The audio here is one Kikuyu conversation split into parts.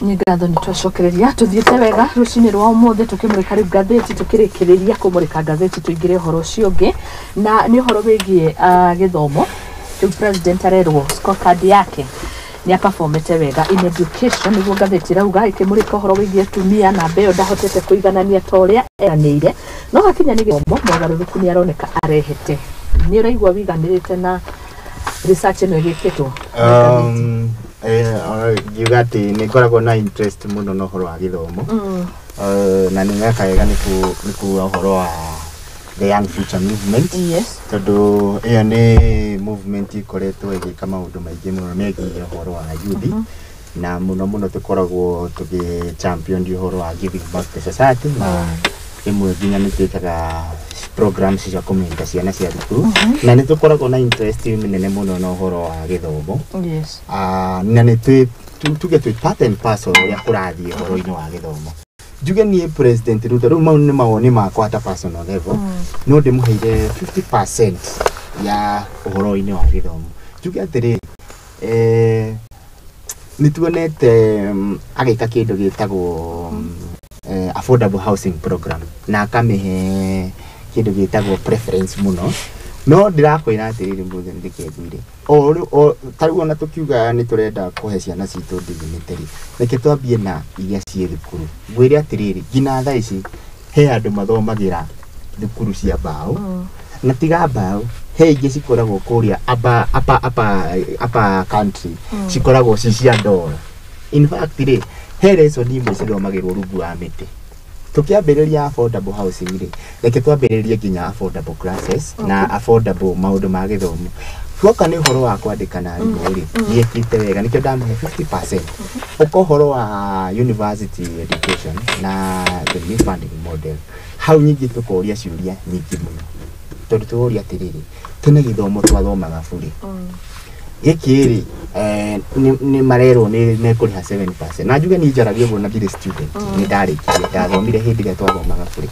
Nĩ ngatho, nĩ twacokereria tũthiĩte wega rũcinĩ rwa ũmũthĩ tũkĩmũrĩka rĩu ngathĩti, tũkĩrĩkĩrĩria kũmũrĩka ngathĩti tũingĩre ũhoro ũcio ũngĩ, na nĩ ũhoro wĩgiĩ gĩthomo. Rĩu president arerwo scorecard yake nĩ aperformete wega in education, nĩguo ngathĩti ĩrauga, ĩkĩmũrĩka ũhoro wĩgiĩ atumia na mbeo ndahotete kũiganania ta ũrĩa eranĩire, no hakinya nĩ gĩthomo mogarũrũku nĩ aroneka arehete. Nĩ ũraigua wiganĩrĩte na research ĩno ĩgĩkĩtwo nĩ ngathĩti? Ngiuga atĩ nĩ ngoragwo na interest mũno na ũhoro wa gĩthomo. Na nĩ meka wega nĩ kuga ũhoro wa the Young Future Movement, tondũ ĩyo nĩ movement ĩkoretwo ĩgĩka maũndũ maingĩ mũno megiĩ ũhoro wa youth, na mũno mũno tũkoragwo tũgĩ champion ũhoro wa giving back to society, na rĩmwe nginya nĩ twĩkaga programs cia kũmenta ciana cia thukuru, na nĩ tũkoragwo na interest nene mũno na ũhoro wa gĩthomo. Na nĩ twĩ tuge twĩ part and parcel ũrĩa kũrathiĩ ũhoro-inĩ wa gĩthomo. Njuge niĩ President Ruto, rĩu mau nĩ mawoni makwa at a personal level, no ndĩmũheire 50% ya ũhoro-inĩ wa gĩthomo. Njuge atĩrĩrĩ, nĩ tuonete agĩka kĩndũ gĩtagwo affordable housing program na akamĩhe kĩndũ gĩtagwo preference mũno, no ndĩrakwĩra atĩrĩrĩ, mũthĩ reke ngwĩre, o rĩu ta rĩu ona tũkiuga nĩ tũrenda kũhe ciana citũ dignity rĩ, reke twambie na iria ciĩ thukuru. Ngwĩre atĩrĩrĩ, nginya thaa ici he andũ mathomagĩra thukuru cia mbaũ, na tiga mbaũ, he ingĩ cikoragwo kũrĩa upper country, cikoragwo ci cia ndoro. In fact rĩ, he lesson imwe cithomagĩrwo rungu wa mĩtĩ. Tũkĩambĩrĩria affordable housing rĩ, reke twambĩrĩrie nginya affordable classes na affordable maũndũ ma gĩthomo. Tuoka nĩ ũhoro wa kwandĩkana arimũ rĩ, nĩekĩte wega, nĩkĩo ndamũhe 50%. Ũka ũhoro wa university education na the new funding model, hau nyingĩ tũkoria ciũria nyingĩ mũno, tondũ tũroria atĩrĩrĩ, tene gĩthomo twathomaga bure, gĩkĩ rĩ, nĩ marerwo nĩ mekũrĩha 7%. Na njuge niĩ njaragia ũguo na ndirĩ student, nĩ ndarĩkirie, ndathomire hĩndĩ ĩrĩa twathomaga bure,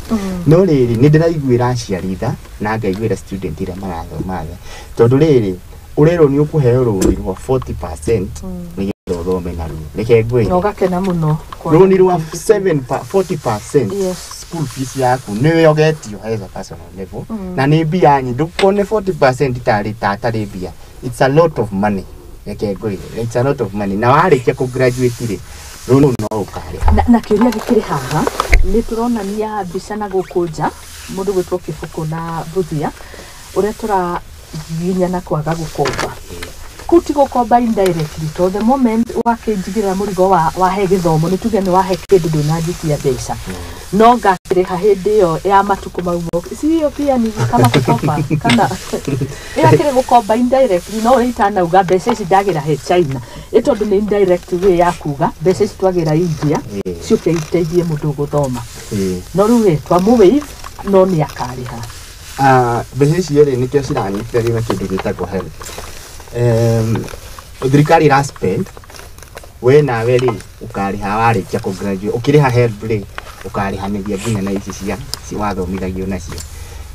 no rĩrĩ, nĩ ndĩraiguĩra aciari tha na ngaiguĩra student iria marathoma tha, tondũ rĩrĩ, ũrerwo nĩ ũkũheo rũni rwa 40% nĩgetha ũthome naruo. Reke ngwĩre, Na ũgakena mũno rũni rwa 7 40% school fees yaku nĩ ũgetio as a personal level, na nĩ mbia nyingĩ. Ndũkone 40% tarĩ tarĩ mbia, it's a lot of money. Reke ngwĩre, it's a lot of money, na warĩkia kũ graduate rĩ, rũni no ũkarĩha. Na kĩũria gĩkĩrĩ haha, nĩ tũronania mbica na gũkũ nja, mũndũ gwĩtwo Kĩbũkũ na Mbuthia, ũrĩa tũraginyana kwaga gũkomba. Kũu ti gũkomba indirectly, to the moment wakĩnjigĩrĩra mũrigo wa wahe gĩthomo, nĩ tuge nĩ wahe kĩndũ, ndũnanjitia mbeca, no ngakĩrĩha hĩndĩ ĩyo ya matukũ mau moke. Si hiyo pia ni kama kukopa, kana ĩrakĩrĩ gũkomba indirectly? No ũrĩa itanauga mbeca ici ndagĩra he China, ĩ tondũ nĩ indirect way ya kuga mbeca ici twagĩra India ciũke iteithie mũndũ gũthoma. No rĩu ĩ twamũ waive, no nĩ akarĩha. Ah, mbeca icio rĩ, nĩkĩo ciranyitithanio na kĩndũ gĩtagwo HELB. Thirikari ĩra spend, we nawe rĩ, ũkarĩha warĩkia kũ graduate. Ũkĩrĩha HELB rĩ, ũkarĩhanĩria nginya na ici cia wathomithagio nacio,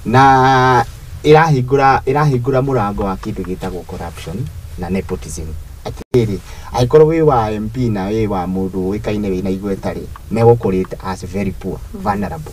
na ĩrahingũra mũrango wa kĩndũ gĩtagwo corruption na nepotism. Atĩrĩrĩ, angĩkorwo wĩ wa MP na wĩ wa mũndũ ũĩkaine wĩna igweta rĩ, megũkũrate as very poor, vulnerable,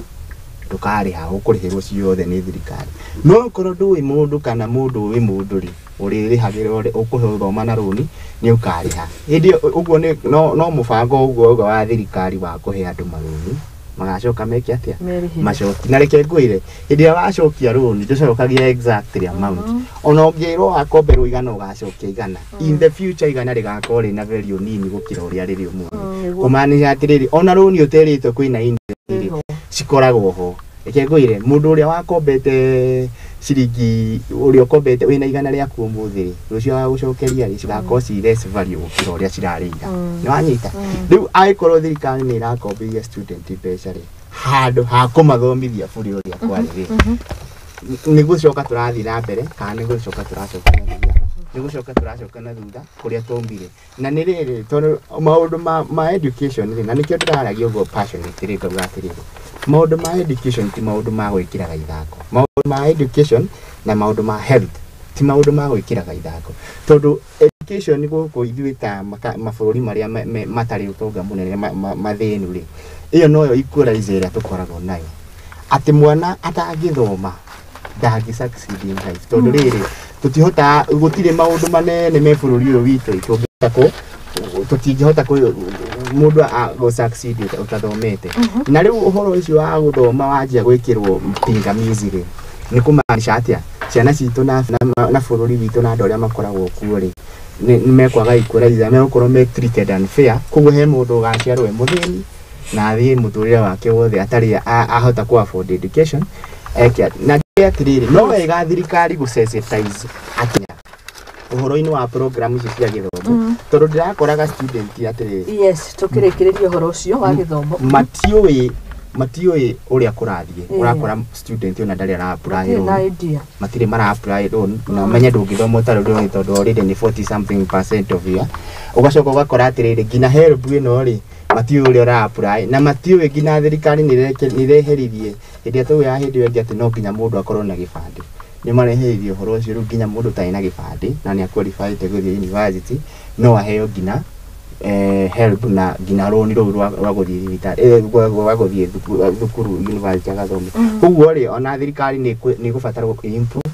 ndũkarĩha, ũkũrĩhĩrwo ciothe nĩ thirikari. No okorwo ndũĩ mũndũ kana mũndũ ũĩ mũndũ rĩ, ũrĩrĩhagĩra, ũkũhe ũthoma na rũni, nĩ ũkarĩha hĩndĩ ĩyo. Ũguo nĩ no mũbango ũguo ũguo wa thirikari wa kũhe andũ marũni, magacoka meke atĩa? Merĩhĩre. Macoki. Na reke ngwĩre, hĩndĩ ĩrĩa wacokia rũni, ndũcokagia exactly amount. Ona ũngĩrwo wakomberwo 100 ũgacokia 100, in the future 100 rĩgakorwo rĩna value nini gũkĩra ũrĩa rĩrĩ ũmũthĩ. Kũmaanisha atĩrĩrĩ, ona rũni ũterĩtwo kwĩna interest rĩ, cikoragwo ho. Reke ngwĩre, mũndũ ũrĩa wakombete ciringi, ũrĩa ũkombete wĩna 100 rĩaku ũmũthĩ rĩ, rũciũ wagũcokeria rĩ, cigakorwo ci less value gũkĩra ũrĩa cirarĩ ira. Nĩ wanyita? Rĩu angĩkorwo thirikari nĩ ĩrakombithia student mbeca rĩ, handũ ha kũmathomithia bũrĩ ũrĩa kwarĩ rĩ, nĩ gũcoka tũrathiĩ na mbere kana nĩ gũcoka tũracoka na thutha? Nĩ gũcoka tũracoka na thutha kũrĩa twaumire. Na nĩ rĩrĩ, tondũ maũndũ ma education rĩ, na nĩkĩo ndĩraragia ũguo passionate rĩ, ngauga atĩrĩrĩ, maũndũ ma education ti maũndũ ma gwĩkĩraga ithako. Maũndũ ma education na maũndũ ma health Ti maũndũ ma gwĩkĩraga ithako, tondũ education gũkũ ithuĩ ta mabũrũri marĩa matarĩ ũtonga mũnene, mathĩnu rĩ, ĩyo noyo equalizer ĩrĩa tũkoragwo nayo, atĩ mwana atangĩthoma ndangĩ succeed in life, tondũ rĩrĩ tũtihotaga, gũtirĩ maũndũ manene me bũrũri ũyũ witũ tũngĩhota kũ tũtingĩhota kũ mũndũ gũ succeed ũtathomete. Na rĩu ũhoro ũcio wa gũthoma wanjia gwĩkĩrwo pingamizi rĩ, nĩ kũmaanisha atĩa ciana citũ na bũrũri witũ na andũ arĩa makoragwo kuo rĩ, nĩ mekwaga equalizer, megũkorwo me treated unfair. Koguo he mũndũ ũgaciarwo e mũthĩni na athiĩ mũtũrĩre wake wothe atarĩ ahota kũ afford education eke. Na njuge atĩrĩrĩ, no wega thirikari gũ sensitize akinya ũhoro-inĩ wa program ici cia gĩthomo, tondũ ndĩrakoraga student atĩrĩrĩ, Yes, tũkĩrĩkĩrĩria ũhoro ũcio wa gĩthomo. Matiũĩ ũrĩa kũrathiĩ. Ũrakora student ona ndarĩ ara apply Matirĩ na loan, idea. Matirĩ mara apply loan, na ũmenye ndũngĩthoma ũtarĩ loan, tondũ already nĩ 40 something percent of year. Ũgacoka ũgakora atĩrĩrĩ, nginya HELB ĩno rĩ, matiũĩ ũrĩa ũra apply, na matiũĩ nginya thirikari nĩ ĩreheririe hĩndĩ ĩrĩa taugaga hĩndĩ ĩyo ĩngĩ atĩ no nginya mũndũ akorwo na gĩbandĩ. Nĩ mareheririe ũhoro ũcio, rĩu nginya mũndũ ũtarĩ na gĩbandĩ na nĩ aqualified gũthiĩ university no aheo nginya HELB na nginya rũni rũu rwa gũthiĩ thibitarĩ, rwa gũthiĩ thukuru university agathome. Koguo rĩ, ona thirikari nĩ ĩgũbatara gũ improve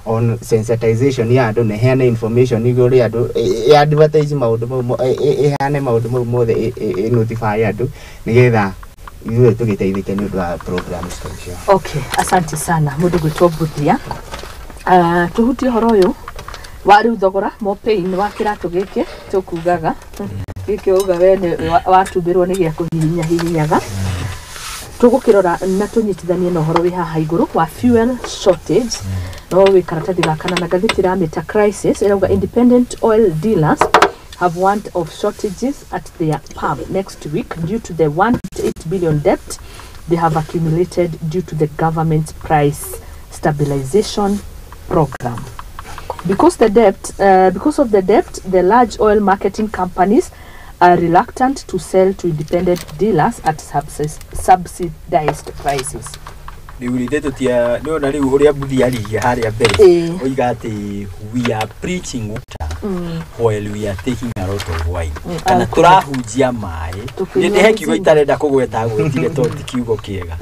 on sensitization ya andũ na ĩheane information igũrũ rĩa andũ, ĩ advertise maũndũ mau, ĩheane maũndũ mau mothe, ĩ notify andũ nĩgetha ithuĩ tũgĩteithĩke nĩ ũndũ wa programs ta icio. Okay, asante sana mũndũ gwĩtwo Mbuthia. Tũhutie ũhoro ũyũ wa rĩu thogora mopain wa kĩratũ gĩkĩ tũkugaga gĩkĩ wauga we nĩ watumbĩrwo nĩ gĩa kũhihinya hihinyaga. Tũgũkĩrora na tũnyitithanie na ũhoro wĩ haha igũrũ wa fuel shortage, no wĩ karatathi ga kana na ngathĩti ĩramĩta crisis. Ĩrauga independent oil dealers have warned of shortages at their pump next week due to the 1.8 billion debt they have accumulated due to the government's price stabilization program. Because of the debt, the large oil marketing companies are reluctant to sell to independent dealers at subsidized prices. Rĩu rĩ tũtia nĩona rĩu ũrĩa Mbuthi aririe harĩa mbere, oiga atĩ we are preaching water while we are taking a lot of wine, kana alcohol. Tũrahunjia maĩ. Tũkĩnyua Nĩ he kiugo mĩzinga. Itarenda kũgweta, gwetire tondũ ti kiugo kĩega.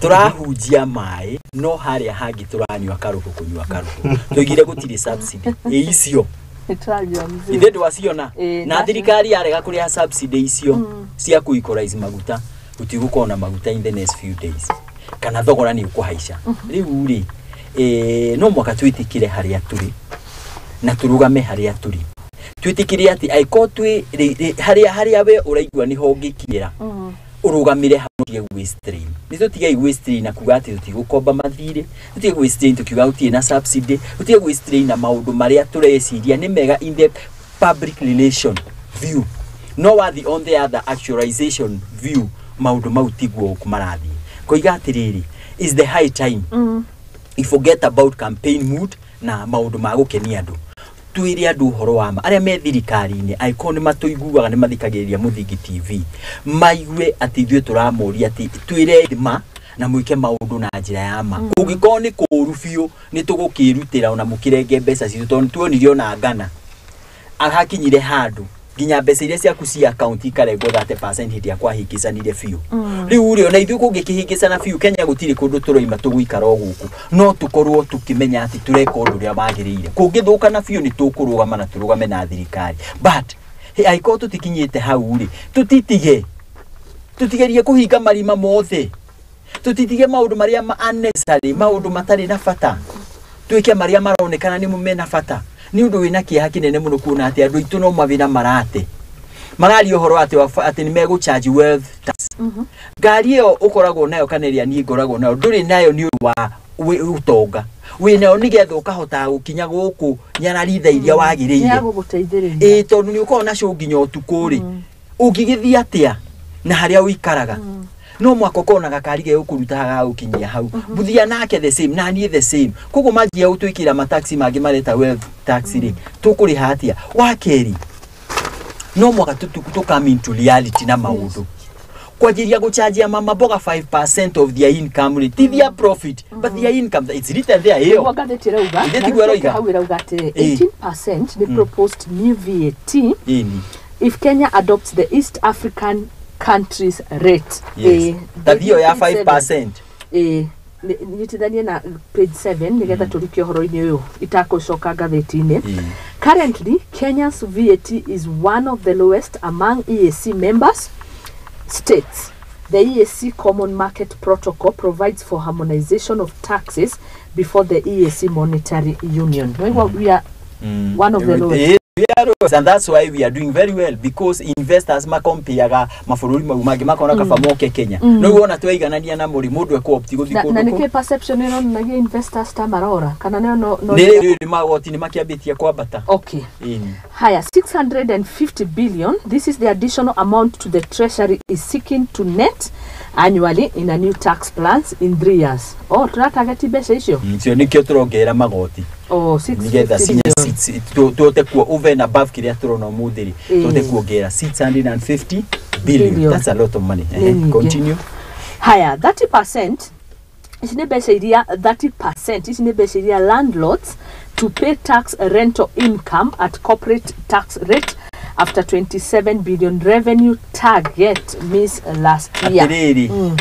Tũrahunjia maĩ no harĩa hangĩ tũranyua karũhũ, kũnyua karũhũ. Tũigire gũtirĩ subsidy ĩ icio. Nĩtũranyua mzinga. Ithe ndwaciona Ĩ, na thirikari yarega kũrĩha subsidy icio cia kũ equalize maguta, gũtigũkorwo na maguta in the next few days, kana thogora nĩ ũkũhaica. Rĩu rĩ, no mwaka twĩtĩkĩre harĩa tũrĩ na tũrũgame harĩa tũrĩ, twĩtĩkĩre atĩ angĩkorwo twĩ harĩa we ũraigua nĩho ũngĩkinyĩra, ũrũgamĩre hau, tũtige gwĩ-strain. Nĩ tũtige gwĩ-strain na kuga atĩ tũtigũkomba mathirĩ, tũtige gwĩ-strain tũkiuga gũtirĩ na subsidy, tũtige gwĩ-strain na maũndũ marĩa tũreciria nĩ mega in the public relation view, no wathi on the other actualization view, maũndũ mau tiguo marathiĩ. Koiga atĩrĩrĩ, is the high time we forget about campaign mood na maũndũ ma gũkenia andũ, twĩre andũ ũhoro wa ma. Arĩa me thirikari-inĩ, angĩkorwo nĩ matũiguaga, nĩ mathikagĩrĩria Mũthingi TV, maigue atĩ ithuĩ tũramoria atĩ twĩre ma na mwĩke maũndũ na njĩra ya ma. Kũngĩkorwo nĩ kũũru biũ, nĩ tũgũkĩrutĩra ona mũkĩrenge mbeca citũ, tondũ nĩ tuonire ona Ghana hakinyire handũ nginya mbeca iria ciaku cia account ikarengwo 30% hĩndĩ ĩrĩa kwahĩngĩcanire biũ. Rĩu rĩ, ona ithuĩ kũngĩkĩhĩngĩcana biũ Kenya, gũtirĩ kũndũ tũroima, tũgũikara o gũkũ, no tũkorwo tũkĩmenya atĩ tũreka ũndũ ũrĩa wagĩrĩire. Kũngĩthũkana biũ, nĩ tũkũrũgama na tũrũgame na thirikari, but angĩkorwo tũtikinyĩte hau rĩ, tũtitige, tũtigerie kũhinga marima mothe, tũtitige maũndũ marĩa ma unnecessary, maũndũ matarĩ na bata, twĩke marĩa maronekana nĩmo mena bata. Nĩ ũndũ wĩna kĩeha kĩnene mũno kuona atĩ andũ aitũ no mawĩra marate mararia ũhoro atĩ atĩ nĩ megũ charge wealth tax. Ngari ĩyo ũkoragwo nayo kana ĩrĩa niĩ ngoragwo nayo, ndũrĩ nayo nĩ ũndũ wa ũtonga, wĩ nayo nĩgetha ũkahotaga gũkinya gũkũ nyararitha iria Nĩ wagĩrĩire. Ya gũgũteithĩrĩria. Ĩ, tondũ nĩ ũkoragwo na show nginya ũtukũ rĩ, ũngĩgĩthiĩ atĩa na harĩa ũikaraga? No mwaka ũkorwo na gakari gegũkũruta haha gagũkinyia hau. Mbuthia nake the same, na niĩ the same. Koguo manjia gũtwĩkĩra mataxi mangĩ mareta wealth tax rĩ, tũkũrĩha atĩa? Wa kerĩ, no mwaka tũ come into reality na maũndũ. Kwanjĩrĩria gũchanjia mama mboga 5% of their income rĩ, ti their profit but their income, it's written there ĩyo. Nĩguo ngathĩti ĩrauga. Ithe Na tiguo rĩu ĩroiga? hau ĩrauga atĩrĩ, Ĩĩ. 18% nĩ proposed new VAT Ĩni. if Kenya adopts the East African countries rate. Yes. Ĩĩ, Ta thio ya page 7. 5%. Ĩĩ, nyitithanie na page 7 nigetha tũrikie ũhoro-inĩ ũyũ itakũcoka ngathĩti-inĩ. Ĩĩ. Currently, Kenya's VAT is one of the lowest among EAC members states. The EAC Common Market Protocol provides for harmonization of taxes before the EAC Monetary Union. Mm. We are one of the lowest. We are lowest, and that's why we are doing very well, because investors makompeaga mabũrũri mau mangĩ makona kaba moke Kenya. No wona twaiganania na mũrĩ mũndũ ekũ-opt gũthiĩ Na, na kũndũ kũu. nĩkĩ perception ĩronanagia investors ta marora kana nĩyo no Nĩ rĩu magoti nĩ makĩambĩtie kwambata. Okay. Ĩni. Higher 650 billion. This is the additional amount to the Treasury is seeking to net annually in a new tax plans in 3 years. Oh, tũratarget mbeca icio? Cio nĩkĩo tũrongerera magoti. Oh, Nigetha 650 billion. tuote kuo over and above kĩrĩa tũrona ũmũthĩ rĩ, Ĩĩ. tuote kuongerera 650 billion. Billion. That's a lot of money. Nĩ Ehe, nyingĩ. Continue. Haya, 30% ici nĩ mbeca iria 30% ici nĩ mbeca iria landlords to pay tax rental income at corporate tax rate after 27 billion revenue target miss last year. Atĩrĩrĩ,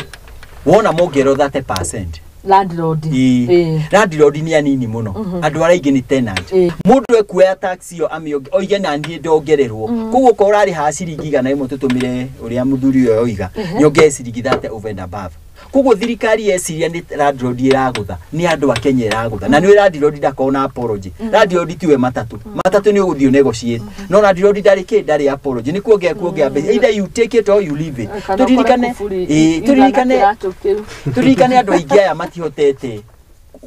wona mongererwo 30%, Landlord. Ĩĩ. Landlord nĩ anini mũno, andũ arĩa aingĩ nĩ tenant. Ĩĩ. Mũndũ ekuoya tax ĩyo oige na niĩ ndongererwo, koguo korwo ũrarĩhaga ciringi 100 tũtũmĩre ũrĩa mũthuri ũyũ oiga, nyongerere ciringi 30 over and above. Koguo thirikari yeciria nĩ landlord ĩragũtha, nĩ andũ a Kenya ĩragũtha. Na nĩ landlord ndakorwo na apology. Landlord tiwe matatũ, matatũ nĩ ũgũthiĩ negotiate, no landlord ndarĩ kĩ, ndarĩ apology, nĩ kuongera mbeca, either you take it or you leave it. Kana ũkore Tũririkane, kuburi ĩĩ, igana tũririkane kĩratũ kĩu. Tũririkane andũ aingĩ aya matihotete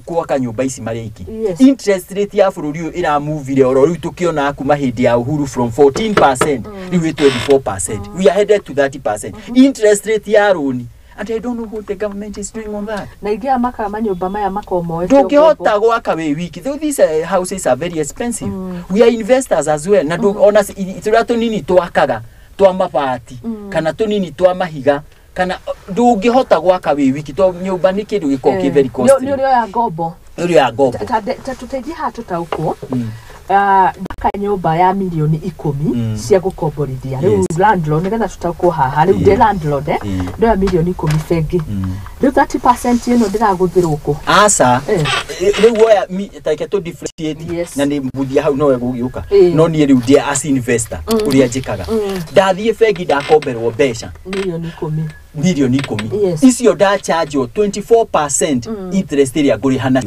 gwaka nyũmba ici marĩ aiki. Yes. Interest rate ya bũrũri ũyũ ĩramuvire oro rĩu tũkĩona kuma hĩndĩ ya Uhuru from 14% rĩu ĩ 24%, we are headed to 30% interest rate ya rũni, and I don't know what the government is doing on that. Na ingĩ aya makaga manyũmba maya makoragwo moete Ndũngĩhota gwaka wĩ wiki. Though these houses are very expensive, we are investors as well. Na ona tũrĩa tũnini twakaga twa mabati kana tũnini twa mahiga kana ndũngĩhota gwaka wĩ wiki to nyũmba nĩ kĩndũ gĩkoragwo kĩ very nĩ costly. ũrĩa oya ngombo. Ũrĩa ya ngombo. Ta tũteithie haha tũtaũkwo. Ndaka nyũmba ya mirioni 10 cia gũkomborithia rĩu Yes. landlord, nĩgetha tũtaũkwo haha rĩu ndĩ landlord, ndoya mirioni 10 bengi, rĩu 30% ĩno ndĩragũthĩrwo kũ? Aca. Rĩu woya tareke tũ differentiate. Yes. Na nĩ mbuthia hau nowe gũgĩũka. No niĩ rĩu ndĩ as investor, ũrĩa njĩkaga, ndathiĩ bengi ndakomberwo mbeca mirioni 10. mirioni 10. Yes. Icio ndachanjwo 24% interest ĩrĩa ngũrĩha nayo,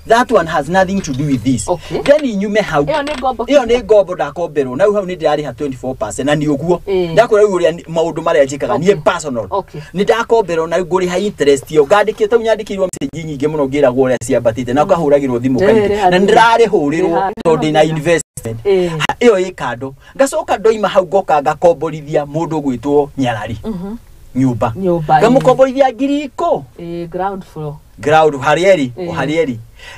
that one has nothing to do with this. Okay. Then inyume hau. Ĩyo nĩ ngombo. Ĩyo nĩ ngombo ndakomberwo na rĩu hau nĩ ndĩrarĩha 24% na nĩ ũguo ndakwĩra rĩu ũrĩa maũndũ marĩa njĩkaga Okay. niĩ personal. Okay. Nĩ ndakomberwo na rĩu ngũrĩha interest ĩyo ngandĩkĩte rĩu nyandĩkĩirwo message nyingĩ mũno ngĩragwo ũrĩa ciambatĩte na ũkahũragĩrwo thimũ kaingĩ rĩha na thimũ. ndĩrarĩhũrĩrwo Rĩha- tondũ ndĩna investment. Ĩyo ĩ kando, ngacoka ndoima hau ngoka ngakomborithia mũndũ ũgwĩtwo Nyarari nyũmba. Nyũmba, ĩĩ. Ngamũkomborithia ngiri ikũ. Ground floor. Ground harĩa ĩrĩ. Ĩĩ. O harĩa ĩrĩ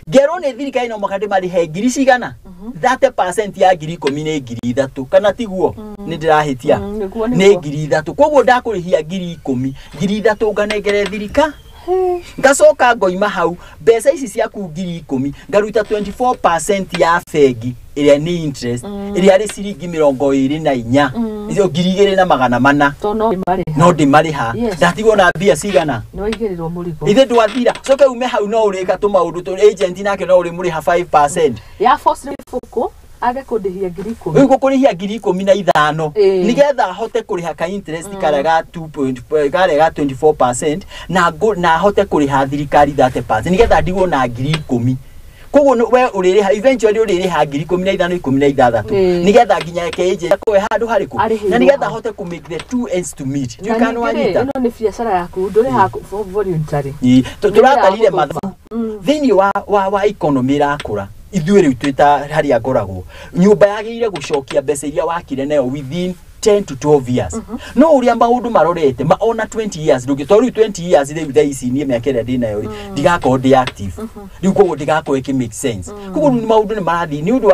ngerwo nĩ thirikari no mũhaka ndĩmarĩhe ngiri cigana, 30% ya 10,000 nĩ 3,000, kana tiguo? Nĩ ndĩrahĩtia? Nĩguo, Nĩ nĩguo. 3,000. Koguo ndakũrĩhia 10,000, 3,000 nganengere thirika. Ngacoka ngoima hau mbeca ici ciaku 10,000 ngaruta 24% ya bengi ĩrĩa nĩ interest, ĩrĩa arĩ ciringi 24, icio 2,400. To no marĩha. No ndĩmarĩha. Ndatigwo na mbia cigana? Nĩ waigĩrĩrwo mũrigo. Ithe ndwathira coke ume hau no ũrĩka tũmaũndũ tũ agent nake no ũrĩmũrĩha 5%. Ya force gĩbũkũ age kũndĩhia 10,000. Rĩu ngũkũrĩhia 15,000 nĩgetha hote kũrĩha ka interest karĩa ga 2 point karĩa ga 24% na hote kũrĩha thirikari 30% nĩgetha ndigwo na 10,000. Koguo we ũrĩrĩha eventually ũrĩrĩha 15,000, 16, nĩgetha nginya ke agent akorwo handũ harĩkũ Arĩhĩirwo na nĩgetha hau. hote kũ make the two ends to meet. Na Ndiũĩ kana ningĩ rĩ, wanyita. ĩno nĩ biacara yaku, ndũrĩhaga voluntary. Ĩĩ, tũratarire Nĩ mathabu thĩinĩ wa economy ĩrakũra. Ithuĩ rĩu twĩ ta harĩa ngoragwo, nyũmba yagĩrĩire gũcokia mbeca iria wakire nayo within 10 to 12 years, no ũrĩa maũndũ marorete ma ona 20 years ndũngĩ, tondũ rĩu 20 years rĩu thaa ici niĩ mĩaka ĩrĩa ndĩnayo rĩ, ndigakorwo ndĩ active rĩu, koguo ndigakorwo ĩkĩ make sense. Koguo rĩu maũndũ nĩ marathiĩ nĩ ũndũ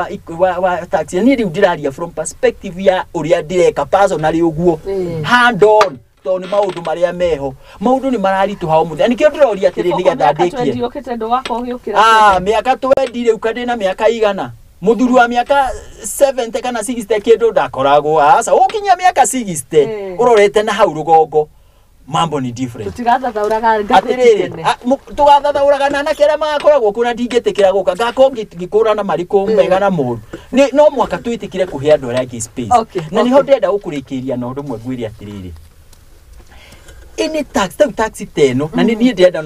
wa tax. Niĩ rĩu ndĩraria from perspective ya ũrĩa ndĩreka personally ũguo hand on. tondũ nĩ maũndũ marĩa meho, maũndũ nĩ mararitũha ũmũthĩ. Na nĩkĩo ndĩroria atĩrĩrĩ nĩgetha ndĩkie. Yũkĩte ndũgakorwo ũgĩũkĩra. Ah, mĩaka 20 rĩu kandĩ na mĩaka igana, mũthuri wa mĩaka 70 kana 60 kĩndũ ndakoragwo aca ũkinyia mĩaka 60 ũrorete na hau rũgongo, mambo ni different. Tũtigathathaũraga ngathĩti Atĩrĩrĩ, tene. Tũgathathaũraga na anake arĩa magakoragwo kũ na ndingĩtĩkĩra gũka ngakorwo ngĩkũrana marĩkũ mega na moru. Nĩ no mwaka twĩtĩkĩre kũhe andũ arĩa angĩ space. Na nĩho ndĩrenda gũkũrĩkĩria na ũndũ ũmwe, ngwĩre atĩrĩrĩ, any tax, rĩu tax ta ĩno, na nĩ niĩ ndĩrenda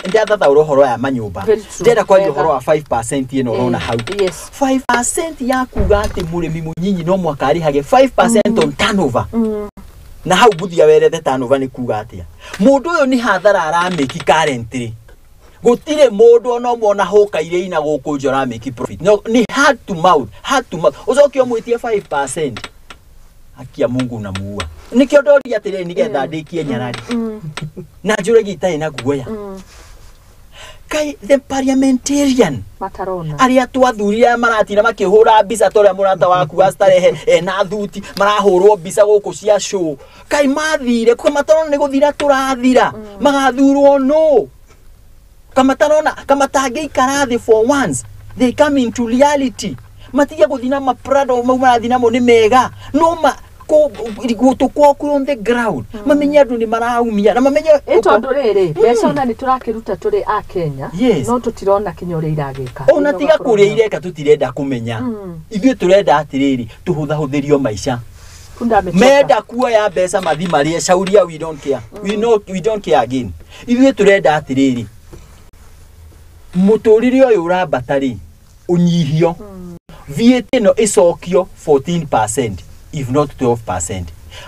ndathathaũra ũhoro wa manyũmba. Very true. Ndĩrenda kwaria Wega. ũhoro wa 5% ĩno ũrona hau. 5% ya kuga atĩ mũrĩmi mũnyinyi no mwaka arĩhage 5% on turnover. Na hau Mbuthia werethe turnover nĩ kuga atĩa. Mũndũ ũyũ nĩ hathara aramĩki currently. Gũtirĩ mũndũ ona ũmwe ona hũka iria ina gũkũ nja ũramĩki profit. No, nĩ hand to mouth, hand to mouth. Ũcoke ũmwĩtie 5%, haki ya Mungu unamuua. Nĩkĩo ndoria atĩrĩrĩ nĩgetha ndĩkie nyarari na njũragi itarĩ na guoya. Kai the parliamentarian Matarona. Arĩa twathurire maratinda makĩhũra mbica ta ũrĩa mũrata waku wa starehe ena thuti marahũrwo mbica gũkũ cia show, kai mathire kwa matarona nĩ gũthira tũrathira, magathurwo no kamatarona kamatangĩikara thĩ. For once they come into reality, matige gũthiĩ na maprado mau marathiĩ namo nĩ mega, no ma gũtũ kwao kwĩ on the ground, mamenye andũ nĩ maraumia na mamenye. Ĩ tondũ rĩrĩ, mbeca ona nĩ tũrakĩruta tũrĩ a Kenya, no tũtirona kinya ũrĩa iragĩka. Ona tiga kũrĩa ireka, tũtirenda kũmenya. Ithuĩ tũrenda atĩrĩrĩ, tũhũthahũthĩrio maica. Punda amechoka. Menda kuoya mbeca mathi marĩe cauria, we don't care. We know we don't care again. Ithuĩ tũrenda atĩrĩrĩ, mũtũrĩre ũyũ ũrambata rĩ, ũnyihio. VAT ĩno ĩcokio 14% if not 12%,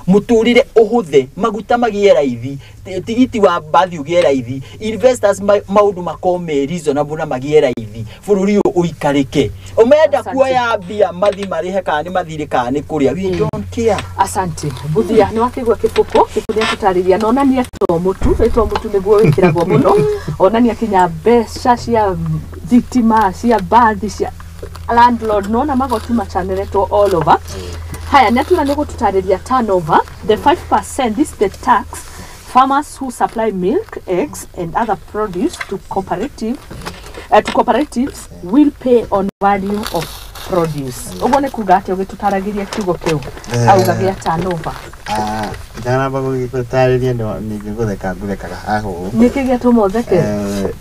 mũtũrĩre ũhũthe, maguta magĩe raithi, tigiti wa mbathi ũgĩe raithi, investors maũndũ makorwo me reasonable na magĩe raithi, bũrũri ũyũ ũikarĩke. Ũmenda Asante. Kuoya mbia mathi marĩhe kana nĩ mathirĩ kana nĩ kũrĩa, we don't care. Asante Mbuthia, nĩ wakĩigua Kĩbũkũ. Kĩbũkũ nĩ atũtarĩria na onania to mũtu, rĩtwa mũtu nĩguo wĩkĩragwo mũno, onania kinya mbeca cia thitima, cia mbathi, cia landlord, nona magoti macaneretwo all over. Haya, nĩ atura nĩ gũtũtarĩria turnover, the 5%. This is the tax farmers who supply milk, eggs and other produce to cooperatives will pay on value of produce. Ũguo nĩ kuga atĩa ũgĩtũtaragĩria kiugo kĩu auga gĩa turnover? Ndanamba gũgĩtarĩria ningĩ gũtheka ngũthekaga haha ũũ. Nĩkĩ gĩatũma ũtheke?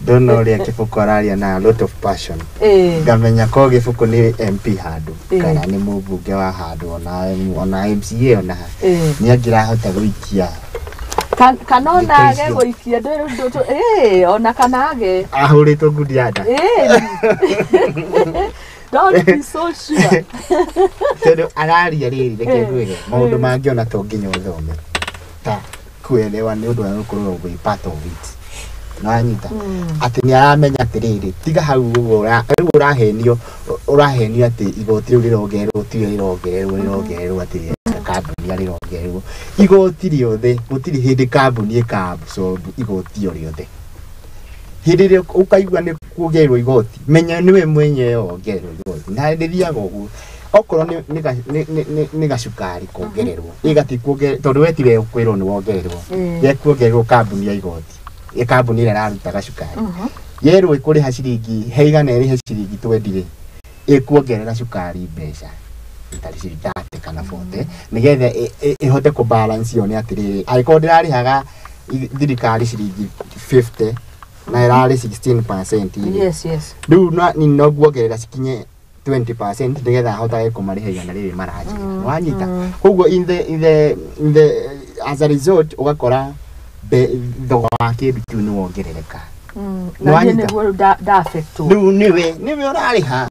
Ndona ũrĩa Kĩbũkũ araria na a lot of passion, ngamenya ko Gĩbũkũ nĩ MP handũ kana nĩ mũmbunge wa handũ, ona MCA, ona nĩ angĩrahota gũikia. Kana ona Thikũ age icio. Gũikia ona kana age ahũrĩtwo ngundi ya nda. Don't be so sure. Tondũ araria rĩrĩ, reke ngwĩre maũndũ mangĩ ona to nginya ũthome ta kuelewa nĩ ũndũ wa gũkorwo wĩ part of it. Nĩwanyita atĩ nĩ aramenya atĩrĩrĩ, tiga hau ũguo rĩu ũrahenio atĩ igoti rĩu rĩrongererwo, tiwe rĩrongererwo atĩ kambuni rĩrongererwo igoti rĩothe. Gũtirĩ hĩndĩ kambuni ĩka-absorb igoti o rĩothe. Hĩndĩ ĩrĩa ũkaigua nĩ kuongererwo igoti, menya nĩwe mwenyewe wongererwo igoti, na rĩthiaga ũguo. Okorwo nĩ gacukari kongererwo, ĩgati kuongererwo tondũ we tiwe ũkwĩrwo nĩ wongererwo. Gekuongererwo kambuni ya igoti, ĩ kambuni ĩrĩa ĩraruta gacukari yerwo ĩkũrĩha ciringi he igana, ĩrĩhe ciringi 20 rĩ, ĩkuongerera cukari mbeca itarĩ ciringi 30 kana 40 nĩgetha ĩhote kũ balance yone atĩrĩrĩ, angĩkorwo ndĩrarĩhaga thirikari ciringi 50 na ĩrarĩ 16% rĩ, rĩu ni no nguongerera cikinye 20% nĩgetha hotage kũmarĩha igana rĩrĩ maranjĩra. Wanyita? Koguo in the as a result ũgakora thogora wa kĩndũ kĩu nĩ wongerereka. Na niĩ Nĩwanyita? Nĩguo nda affectwo. Rĩu nĩwe ũrarĩha.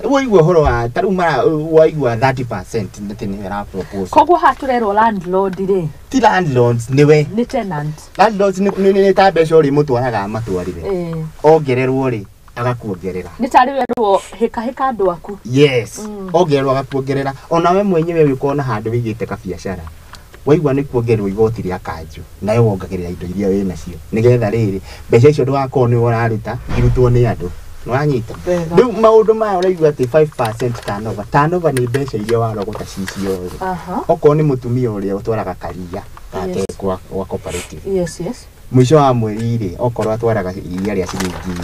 Waigua ũhoro wa ta rĩu mara waigua 30% atĩ nĩwe ĩra propose. Koguo haha tũrerwo landlord rĩ? Ti landlords, nĩwe. Nĩ tenant. Landlords nĩ ta mbeca ũrĩ mũtwaraga matwarire, ongererwo rĩ, agakuongerera. Nĩ tarĩ werwo hĩka hĩka andũ aku. Yes, ongererwo agakuongerera. Ona we mwenyewe ũgĩkorwo na handũ wĩigĩte kabiacara, waigua nĩ kuongererwo igoti rĩa kanjũ, nawe wongagĩrĩra indo iria wĩ nacio nĩgetha rĩrĩ mbeca icio ndũgakorwo nĩwe ũraruta, irutwo nĩ andũ. Nĩwanyita? Wega. Rĩu maũndũ maya ũraigua atĩ 5% turnover, turnover nĩ mbeca iria warogota ci ciothe. Okorwo nĩ mũtumia ũrĩa ũtwaraga karia Gake Yes. kwa cooperative. Yes, yes. Mũico wa mweri rĩ, okorwo atwaraga iria rĩa ciringi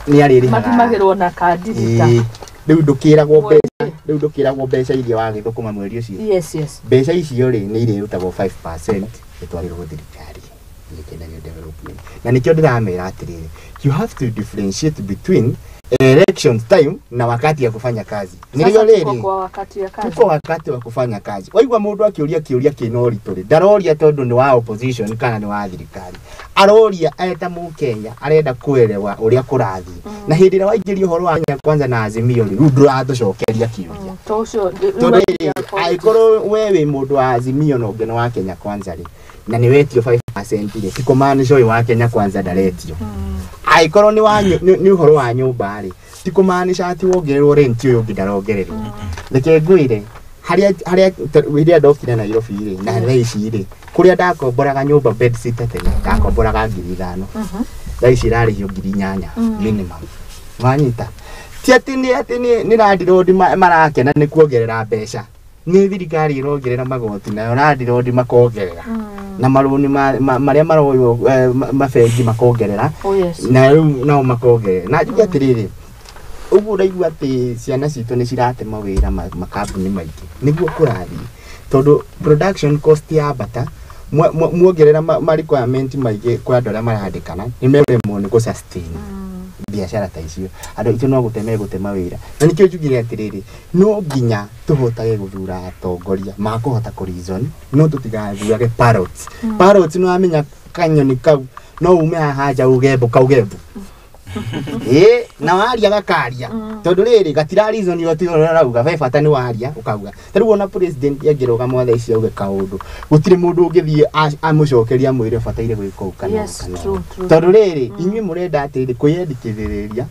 nĩ arĩrĩhaga. Mathimagĩrwo na kandi rita. Ĩĩ. Rĩu ndũkĩragwo mbeca, rĩu ndũkĩragwo mbeca iria wagĩthũkũma mweri ũcio. Yes, yes. Mbeca icio rĩ, nĩ irĩrutagwo 5% ĩtwarĩrwo thirikari ĩkenagio development. Na nĩkĩo ndĩramera atĩrĩrĩ, you have to differentiate between election time na wakati ya kufanya kazi. Nĩrĩo Sasa tuko rĩrĩ kwa wakati ya kazi. tuko wakati wa kufanya kazi. Waigua mũndũ akĩũria kĩũria kĩna ũritũ rĩ, ndaroria tondũ nĩ wa opposition kana nĩ wa thirikari, aroria eta mũkenya arenda kuelewa ũrĩa kũrathiĩ. Na hĩndĩ ĩrĩa waingĩria ũhoro wa Kenya Kwanza na Azimio rĩ, rĩu ndũratũcokeria kĩũria. To ũcio Tondũ rĩrĩ, angĩkorwo we wĩ mũndũ wa Azimio na ũngĩ nĩ wa Kenya Kwanza rĩ, na nĩ wetio 5% rĩ, ti kũmaanisha ũyũ wa Kenya Kwanza ndaretio. Angĩkorwo nĩ wa nĩ ũhoro wa nyũmba rĩ, ti kũmaanisha atĩ wongererwo rent ũyũ ũngĩ ndarongererwo. Reke ngwĩre, harĩa rĩrĩa ndokire Nairobi rĩ, na thaa ici rĩ, kũrĩa ndakomboraga nyũmba bed sitter tene, ndakomboraga 5,000. Thaa ici ĩrarĩhio 8,000 minimum. Wanyita? Ti atĩ nĩ landlord marakena nĩ kuongerera mbeca. Nĩ thirikari ĩrongerera magoti nayo landlord makongerera. Na marũni marĩa maroywo mabengi makongerera. Oh, yes. Na rĩu nao makongerera. Na njuge atĩrĩrĩ, ũguo ũraigua atĩ ciana citũ nĩ cirate mawĩra makambuni maingĩ. Nĩguo kũrathiĩ. Tondũ production cost yambata, muongerera ma requirement maingĩ kwa andũ arĩa marandĩkana, nĩ mekũremwo nĩ gũ-sustain biacara ta icio. Andũ aitũ no gũte megũte mawĩra. Na nĩkĩo njugire atĩrĩrĩ, no nginya tũhotage gũthura atongoria makũhota kũ reason, no tũtigathurage parrots. Parrots nĩ wamenya kanyoni kau no ume haha nja uge mbu kauge mbu. Ĩĩ, na waria gakaria. Tondũ rĩrĩ, gatira reason yo tiga ũrĩa ũrauga, he bata nĩ waria ũkauga. Ta rĩu ona president angĩrũgama thaa ici auge kaũndũ, gũtirĩ mũndũ ũngĩthiĩ amũcokerie amwĩre ũbataire gwĩka ũũ kana ũũ Yes, kana true, ũũ. true. Tondũ rĩrĩ, inyuĩ mũrenda atĩrĩrĩ kwĩyandĩkithĩrĩria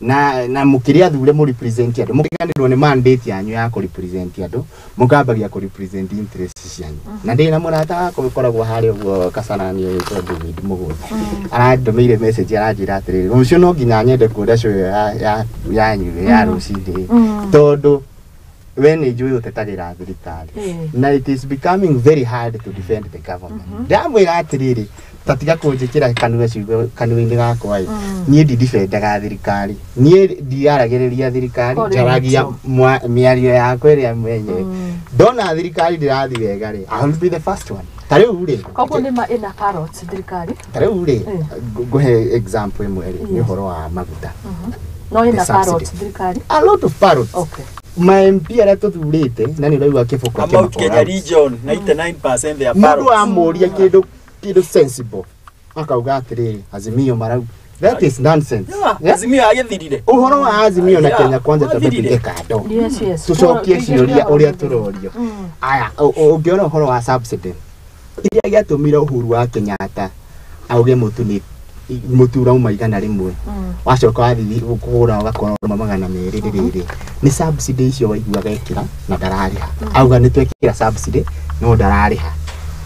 na mũkĩrĩ athure mũ represent andũ, mũkĩganĩrwo nĩ mandate yanyu ya kũ represent andũ, mũkambagia kũ represent interest cianyu. Na ndĩ na mũrata wakwa ũkoragwo harĩa ũguo Kasarani ũgĩtwo David Mũgũnda. Arandũmĩire message aranjĩra atĩrĩrĩ, rũciũ no nginya nyende kuona show ĩyo yanyu ya rũcinĩ, tondũ we nĩ njũĩ ũtetagĩra thirikari. Na it is becoming very hard to defend the government. Ndamwĩra atĩrĩrĩ, ta tiga kũnjĩkĩra kanua ciugo kanua-inĩ gakwa ĩ, niĩ ndidefendaga thirikari, niĩ ndiaragĩrĩria thirikari, Kũrĩ njaragia neutral. mĩario yakwa ĩrĩa mwenyewe. Ndona thirikari ndĩrathiĩ wega rĩ, I will be the first one. Ta rĩu rĩ, Koguo nĩ ma ĩna parrots thirikari. ta rĩu rĩ, Mm. ngũhe example ĩmwe rĩ, nĩ Yes. ũhoro wa maguta. No ĩna The subsidy. parrots thirikari. A lot of parrots. Okay. Ma MP arĩa tũthurĩte, na nĩ ũraigua kĩboko Mount Kenya akĩmakora. region 99% they are Mũndũ parrots. amũria kĩndũ sensible akauga atĩrĩrĩ, Azimio marauga. That is nonsense. Yeah, Yeah? Azimio agĩthirire. Ũhoro wa Azimio na Yeah, Kenya Kwanza twambe wathirire. tũige kando. Yes, yes. Tũcokie ciũria ũrĩa tũrorio. Mm. Aya, ũngĩona ũhoro wa subsidy, kĩrĩa gĩatũmire Uhuru wa Kenyatta auge mũtu nĩ mũtu ũrauma 100, wacoka wathiĩ kũgũra ũgakorwo ũrauma 200 rĩrĩ, nĩ subsidy icio waiguaga ekĩra na ndararĩha. Auga nĩ twekĩra subsidy no ndararĩha.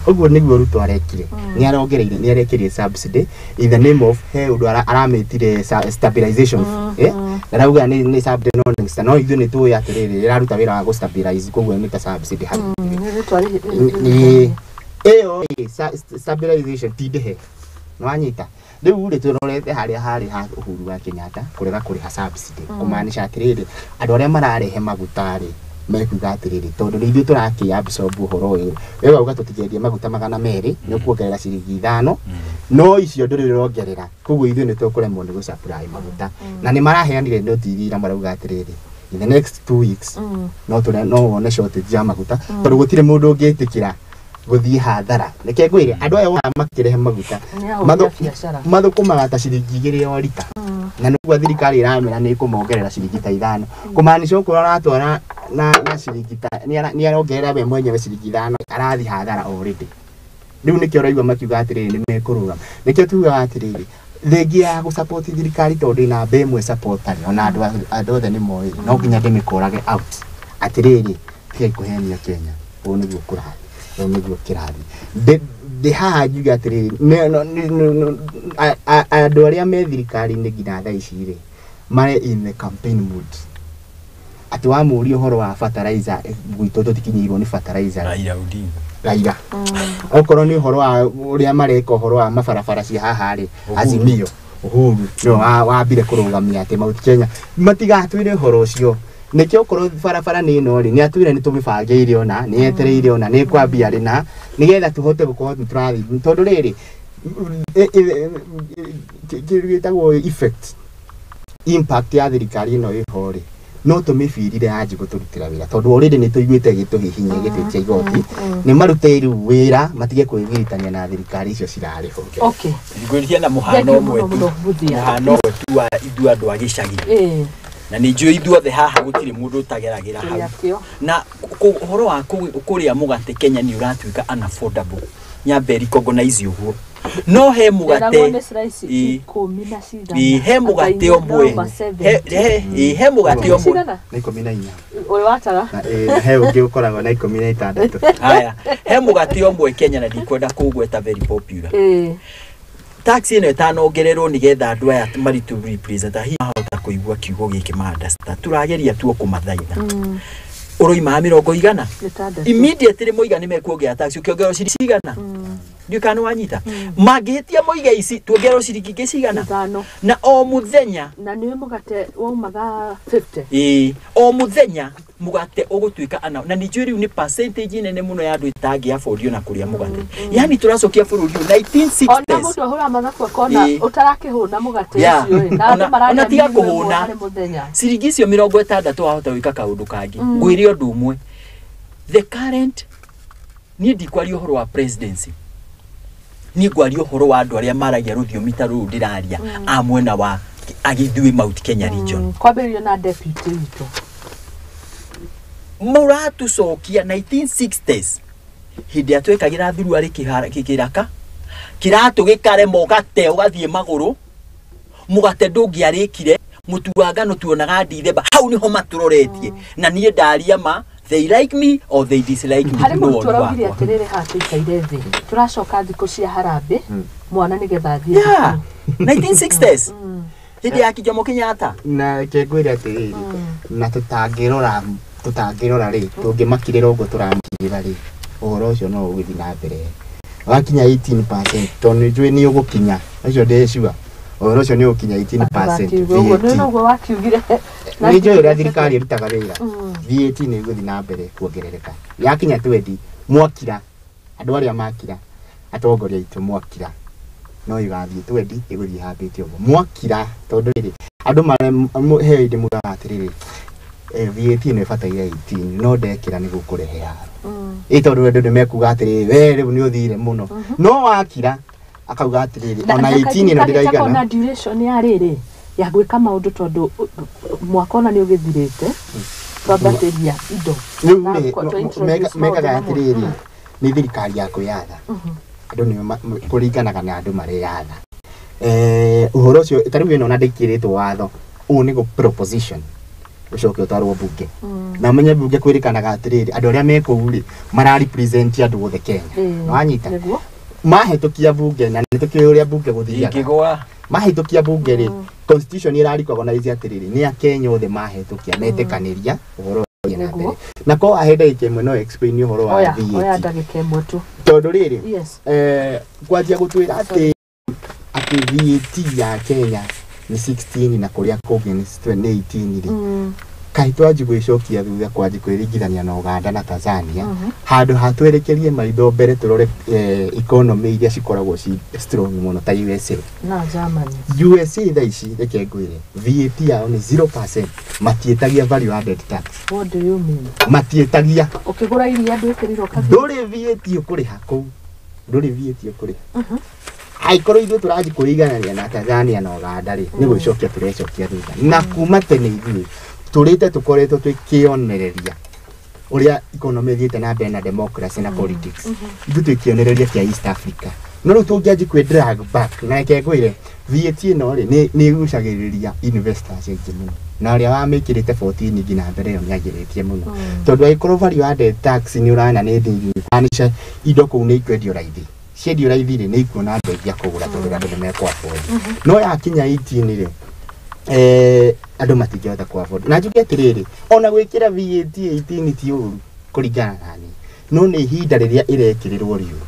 Ũguo nĩguo Ruto arekire. Nĩ arongereire, nĩ arekĩrire subsidy in the name of he ũndũ aramĩtire stabilization. Na arauga nĩ subsidy no nĩ no ithuĩ nĩ tũĩ atĩrĩrĩ, ĩraruta wĩra wa gũ stabilize, koguo nĩ ta subsidy harĩ ithuĩ. Nĩ rĩtwa Nĩ ĩyo ĩ, stabilization ti ndĩhe. Nĩwanyita? Rĩu rĩ, tũrorete harĩa harĩ ha Uhuru wa Kenyatta kũrega kũrĩha subsidy, kũmaanisha atĩrĩrĩ, andũ arĩa mararehe maguta rĩ, mekuga atĩrĩrĩ, tondũ nĩ ithuĩ tũrakĩ absorb ũhoro ũyũ, we wauga tũtikendie maguta 200, nĩ ũkuongerera ciringi 5, no icio ndũrĩ ũrongerera, koguo ithuĩ nĩ tũkũremwo nĩ gũ-supply maguta. Na nĩ maraheanire notice ira marauga atĩrĩrĩ, in the next 2 weeks no tũre no wone shortage ya maguta, tondũ gũtirĩ mũndũ ũngĩtĩkĩra gũthiĩ hathara. Reke ngwĩre, andũ aya wonaga makĩrehe maguta, Nĩ ahũri a biacara. mathũkũmaga ta ciringi 2 o rita. Na nĩguo thirikari ĩramera nĩ ĩkũmongerera ciringi ta 5. Kũmaanisha okorwo aratwara na ciringi ta, nĩ arongerera we mwenyewe ciringi 5, arathiĩ hathara already. Rĩu nĩkĩo ũraigua makiuga atĩrĩrĩ, nĩ mekũrũgama. Nĩkĩo tugaga atĩrĩrĩ, thengia ya gũ-support thirikari tondũ ndĩ namba ĩmwe supporter, ona andũ othe nĩ moĩ, no nginya ndĩmĩkorage out. Atĩrĩrĩ, tigai kũhenia Kenya, ũũ nĩguo kũrathiĩ, ũũ nĩguo kĩrathiĩ. Ndĩ haha njuge atĩrĩrĩ, andũ arĩa me thirikari-inĩ nginya thaa ici rĩ, marĩ in the campaign mood. Atĩ wamũria ũhoro wa fertilizer gwitũ tũtikinyĩirwo nĩ fertilizer. Raila Odinga. Raila. Okorwo nĩ ũhoro wa ũrĩa mareka ũhoro wa mabarabara cia haha rĩ, Azimio Uhuru nĩwe wambire kũrũgamia atĩ Mount Kenya matigatwĩre ũhoro ũcio. Nĩkĩo okorwo barabara nĩ ĩno rĩ, nĩ atwĩre nĩ tũmĩbangĩire ona nĩ yetereire ona nĩ ĩkwambia rĩ, na nĩgetha tũhote gũkorwo nĩ tũrathiĩ, tondũ rĩrĩ kĩndũ gĩtagwo effect impact ya thirikari ĩno ĩho rĩ, no tũmĩbirire yanji gũtũrutĩra wĩra, tondũ already nĩ tũiguĩte gĩtũhihinya gĩtĩ kĩa igoti, nĩ marute rĩu wĩra matige kwĩgiritania na thirikari icio cirarĩ ho. Okay. Ngwĩria na mũhano ũmwe tu, mũhano ũmwe tu wa ithuĩ andũ a gĩcagi. Na nĩ njũĩ ithuothe haha gũtirĩ mũndũ ũtageragĩra hau. Na ũhoro wa kũrĩa mũgate Kenya nĩ ũratuĩka unaffordable. Nyambe recognize ũguo. No he mũgate he mũgate ũmwe, he mũgate ũmwe na 14. Ũyũ watara na he ũngĩ ũkoragwo na 16. Haya, he mũgate ũmwe Kenya na ndikwenda kũũgweta, very popular. Tax ĩno ĩtanongererwo nĩgetha andũ aya maritũ represent hihi mahota kũigua kiugo gĩkĩ ma understand. Tũrageria tu kũmathaitha. Ũroima 100 immediately moiga nĩ mekuongerera tax, ũkĩongererwo ciringi cigana? Ndiũĩ kana nĩwanyita. Mangĩhĩtia moiga ici tuongererwo ciringi ingĩ cigana? Na o mũthenya, na nĩ mũgate waumaga 50. Ĩĩ, o mũthenya mũgate ũgũtuĩka ana, na nĩ njũĩ rĩu nĩ percentage nene mũno ya andũ ĩtangĩ afford ona kũrĩa mũgate. Yani tũracokia bũrũri ũyũ 1960s. Ona mũndũ ahũra mathabu akona ũtarakĩhũna mũgate ũcio, na andũ mararĩa tiga kũhũna ciringi icio 60 wahota gwĩka kaũndũ kangĩ. Ngwĩre ũndũ ũmwe, the current, niĩ ndikwaria ũhoro wa presidency, niĩ ngwaria ũhoro wa andũ arĩa maragia rũthiomi ta rũrũ ndĩraria a mwena wa agithuĩ Mount Kenya region. Kwambĩrĩrio na deputy witũ. Mũratũcokia 1960s hĩndĩ ĩrĩa twekagĩra thuruarĩ kĩraka kĩratũ gĩkare mũgate ũgathiĩ magũrũ, mũgate ndũngĩarĩkire, mũtu wa ngano tuonaga Ndithemba. Hau niho matũroretie. Na niĩ ndaria ma, they like me or they dislike me. Harĩ mũrutwo ũraugire atĩrĩrĩ haha tũikaire thĩ, tũracoka thikũ cia harambĩ mwana nĩgetha athiĩ. Yeah, 1960s hĩndĩ ya Jomo Kenyatta. Na reke ngwĩre atĩrĩrĩ, na tũtangĩrora rĩ, tũngĩmakirĩra ũguo tũramakirĩra rĩ, ũhoro ũcio no ũgũthiĩ na mbere. Wakinya 18%, tondũ nĩ njũĩ nĩ ũgũkinya, ũcio ndĩ sure. Ũhoro ũcio nĩ ũgũkinya 18%. Ũguo nĩ ũguo wakiugire. Nĩ njũĩ ũrĩa thirikari ĩrutaga wĩra. VAT nĩ ĩgũthiĩ na mbere kuongerereka. Yakinya 20, mwakira, andũ arĩa makira, atongoria aitũ mwakira, no ĩgathiĩ 20, ĩgũthiĩ ĩhambĩte ũguo. Mwakira, tondũ rĩrĩ, andũ he hĩndĩ mugaga atĩrĩrĩ, VAT nĩ ĩbataire 18, no ndekĩra nĩ gũkũrehe haro. Ĩ tondũ andũ nĩ mekuga atĩrĩrĩ, we rĩu nĩ ũthire mũno. No wakira, akauga atĩrĩrĩ, ona 18 ĩno ndĩraigana. Na duration ya rĩrĩ ya gwĩka maũndũ, tondũ mwaka ona nĩ ũgĩthirĩte, twambatĩria indo. Rĩu rĩ, mekaga atĩrĩrĩ, nĩ thirikari ya kwĩyatha. Andũ nĩ kũringanaga na andũ mareyatha. Ũhoro ũcio ta rĩu ĩno ona ndĩkĩrĩtwo watho, ũũ nĩ proposition ũcoke ũtwarwo bunge. Na ũmenye bunge kwĩrĩkanaga atĩrĩrĩ, andũ arĩa me kũu rĩ, mara represent andũ othe Kenya. Nĩwanyita? Mahĩtũkia bunge, na nĩ tũkĩũĩ ũrĩa bunge gũthiaga. Mahĩtũkia bunge rĩ, constitution ĩra recognize atĩrĩrĩ, nĩ Akenya othe mahĩtũkia, metĩkanĩria ũhoro ũthiĩ na mbere. Na ko ahe ndagĩka ĩmwe no explain ũhoro wa VAT. Oya ndagĩka ĩmwe tu. Tondũ rĩrĩ, kwanjia gũtwĩra atĩ VAT ya Kenya nĩ 16 na kũrĩa kũngĩ nĩ 18 rĩ. Kaĩ twanji gwĩcokia thutha kwanji kwĩringithania na Uganda na Tanzania, handũ ha twerekerie maitho mbere tũrore economy iria cikoragwo ci strong mũno ta USA na Germany. USA thaa ici reke ngwĩre VAT yao nĩ 0%, matiĩtagia value added tax. What do you mean? Matiĩtagia. Ũkĩgũra iria ndwĩkĩrĩrwo ka ndũrĩ VAT ũkũrĩha kũu, ndũrĩ VAT ũkũrĩha. Angĩkorwo ithuĩ tũranji kũringanaria na Tanzania na Uganda rĩ, nĩ gwĩcokia tũrecokia thutha. Na kuma tene ithuĩ tũrĩte tũkoretwo twĩkĩonereria ũrĩa economy ĩthiĩte na mbere na democracy na politics. Ithuĩ twĩkĩonereria kĩa East Africa. No rĩu tũngĩanji kwĩ drag back, na reke ngwĩre VAT ĩno rĩ, nĩ ĩgucagĩrĩria investors aingĩ mũno. Na ũrĩa wamĩkĩrĩte 14 nginya mbere ĩyo nĩagĩrĩtie mũno. Tondũ angĩkorwo value added tax nĩ ũrana nĩ thĩ, indo kũu nĩ ikwendio raithi. Ciendio raithi rĩ, nĩ ikuona andũ aingĩ a kũgũra tondũ andũ nĩ mekũ afford. No yakinya 18 rĩ, Andũ matingĩhota ku afford. Na njuge atĩrĩrĩ, ona gwĩkĩra VAT 18 ti ũru kũringana na niĩ, no nĩ ihinda rĩrĩa ĩrekĩrĩrwo riũru,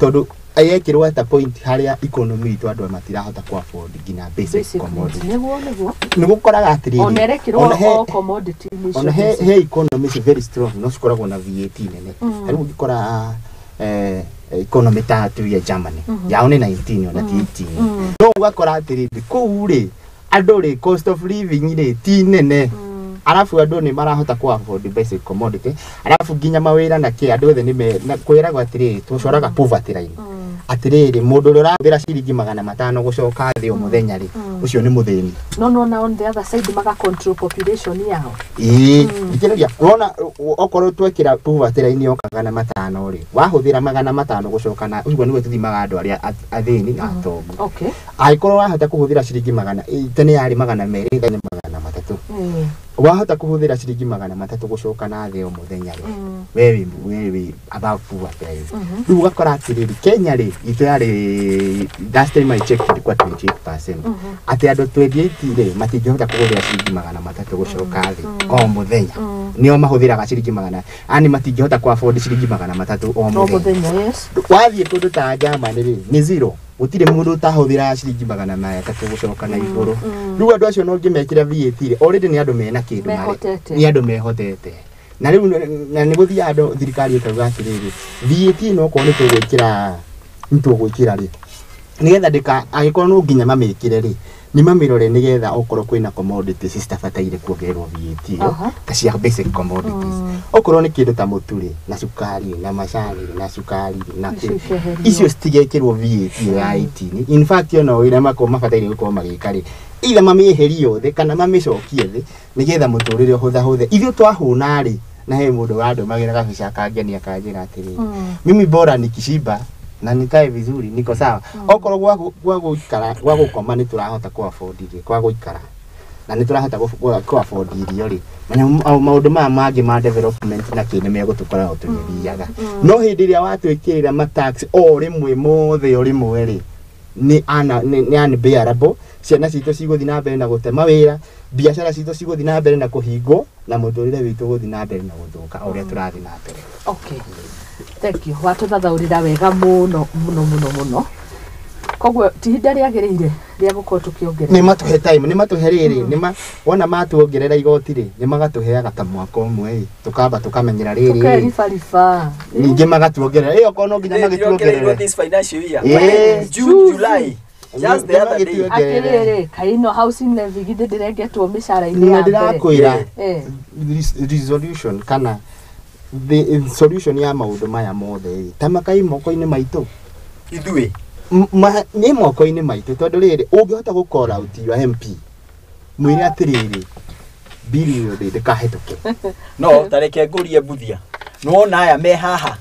tondũ yekĩrwo at a point harĩa economy itũ andũ matirahota ku afford nginya basic commodity. Nĩguo. Nĩ gũkoraga atĩrĩrĩ, ona ĩrekĩrwo o commodity icio, ona he economy ci very strong no cikoragwo na VAT nene. Rĩu ũngĩkora economy ta tu ya Germany yao nĩ 19 ona ti 18, no ũgakora atĩrĩrĩ kũu rĩ andũ rĩ cost of living rĩ ti nene, arabu andũ nĩ marahota ku afford basic commodity, arabu nginya mawĩra na kĩ andũ othe nĩ kwĩragwo atĩrĩrĩ tũcoraga poverty line atĩrĩrĩ mũndũ ũrĩa ũrahũthĩra ciringi 500 gũcoka thĩ o mũthenya rĩ ũcio nĩ mũthĩni. No na on the other side maga control population yao. Ĩĩ thikĩrĩria, wona okorwo twekĩra poverty line yoka 500 rĩ wahũthĩra 500 gũcoka na ũguo nĩguo tũthimaga andũ arĩa athĩni na atongu. Okay. Angĩkorwo wahota kũhũthĩra ciringi 100 tene yarĩ 200 tene 300, wahota kũhũthĩra ciringi 300 gũcoka na thĩ o mũthenya rĩ we wĩ above poverty line. Rĩu ũgakora atĩrĩrĩ Kenya rĩ itũ yarĩ last time I checked ilikuwa 28% atĩ andũ 28 rĩ matingĩhota kũhũthĩra ciringi 300 gũcoka thĩ o mũthenya, nĩo mahũthĩraga ciringi 100 ani matingĩhota ku afford ciringi 300 o mũthenya. Wathiĩ kũndũ ta Germany rĩ nĩ zero, gũtirĩ mũndũ ũtahũthĩra ciringi 300 gũcoka na igũrũ. Rĩu andũ acio no ngĩmekĩra VAT rĩ already nĩ andũ mena kĩndũ marĩ, nĩ andũ mehotete. Na rĩu na nĩ gũthiaga andũ thirikari ĩkauga atĩrĩrĩ VAT no okorwo nĩ tũgwĩkĩra rĩ nĩgetha ndĩka angĩkorwo no nginya mamĩkĩre rĩ nĩ mamĩrore nĩgetha okorwo kwĩna commodities citabataire kuongererwo VAT ĩyo ta cia basic commodities, okorwo nĩ kĩndũ ta mũtu rĩ na cukari na macani na cukari na icio citigekĩrwo VAT ĩyo ya 18. In fact ona wĩra makorwo mabataire gũkorwo magĩka rĩ either mamĩeherie yothe kana mamĩcokie thĩ nĩgetha mũtũrĩre ũhũthahũthe. Ithuĩ twahũna rĩ na he mũndũ wandũmagĩra gabica akangenia akanjĩra atĩrĩrĩ mimi bora nikishiba na nikae vizuri niko sawa. Okorwo gwa gũikara gwa gũkoma nĩ tũrahota ku afford rĩ kwa gũikara na nĩ tũrahota ku afford irio rĩ maũndũ maya mangĩ ma development na kĩ nĩ megũtũkora o tũgĩthiaga. No hĩndĩ ĩrĩa watwĩkĩrĩra ma tax o rĩmwe mothe o rĩmwe rĩ nĩ unbearable. Ciana citũ cigũthiĩ na mbere na gũte mawĩra, biacara citũ cigũthiĩ na mbere na kũhingwo na mũtũrĩre witũ gũthiĩ na mbere na gũthũka o ũrĩa tũrathiĩ na mbere. Okay. Thank you. Watũthathaũrĩra wega mũno mũno mũno mũno. Koguo ti ihinda rĩagĩrĩire rĩa gũkorwo tũkĩongerera. Nĩ matũhe time, nĩ matũhe rĩrĩ, nĩ ma wona matuongerera igoti rĩ, nĩ magatũheaga ta mwaka ũmwe ĩ, tũkamba tũkamenyera rĩrĩ. Tũkeribariba. Ningĩ magatuongerera. Ĩ okorwo no nginya magĩtuongerere. This financial year. June, July. Just the other day. Atĩrĩrĩ, kaĩ housing levy githĩ ndĩrengetwo mĩcara-inĩ ya mbere. Ndĩrakwĩra resolution kana the solution ya maũndũ maya mothe ĩ ta makai moko-inĩ maitũ ithuĩ nĩ moko-inĩ maitũ tondũ rĩrĩ ũngĩhota gũ call out your MP mwĩre atĩrĩrĩ bill ĩyo ndĩkahĩtũke. No tareke ngũrie Mbuthia nĩwona aya me haha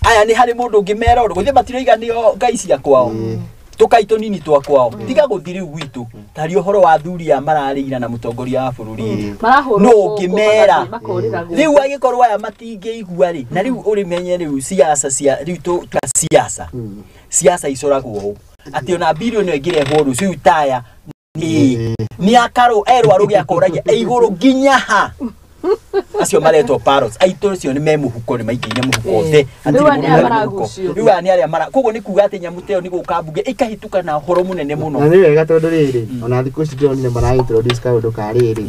aya nĩ harĩ mũndũ ũngĩmera ũndũ gũthiĩ matiroiga nĩo ngai cia kwao tũkai tũnini twa kwao tiga gũthiĩ rĩu gwitũ tarĩ ũhoro wa athuri aya mararĩira na mũtongoria wa bũrũri no ũngĩmera rĩu angĩkorwo aya matingĩigua rĩ na rĩu ũrĩmenye rĩu siasa cia rĩu tũ siasa siasa icoragwo ũũ atĩ ona bilioni ĩngĩrehwo rũciũ taya nĩ akarũ erwo arũge akoragia igũrũ nginya ha acio maretwo parrots aitũ acio nĩ me mũhuko nĩ maingĩire mũhuko othe rĩu aya nĩ arĩa mara koguo nĩ kuga atĩ nyamũ ta ĩyo nĩ gũka mbunge ĩkahĩtũka na ũhoro mũnene mũno. Na nĩ wega tondũ rĩrĩ ona thikũ ici ndĩronire mara introduce kaũndũ ka rĩrĩ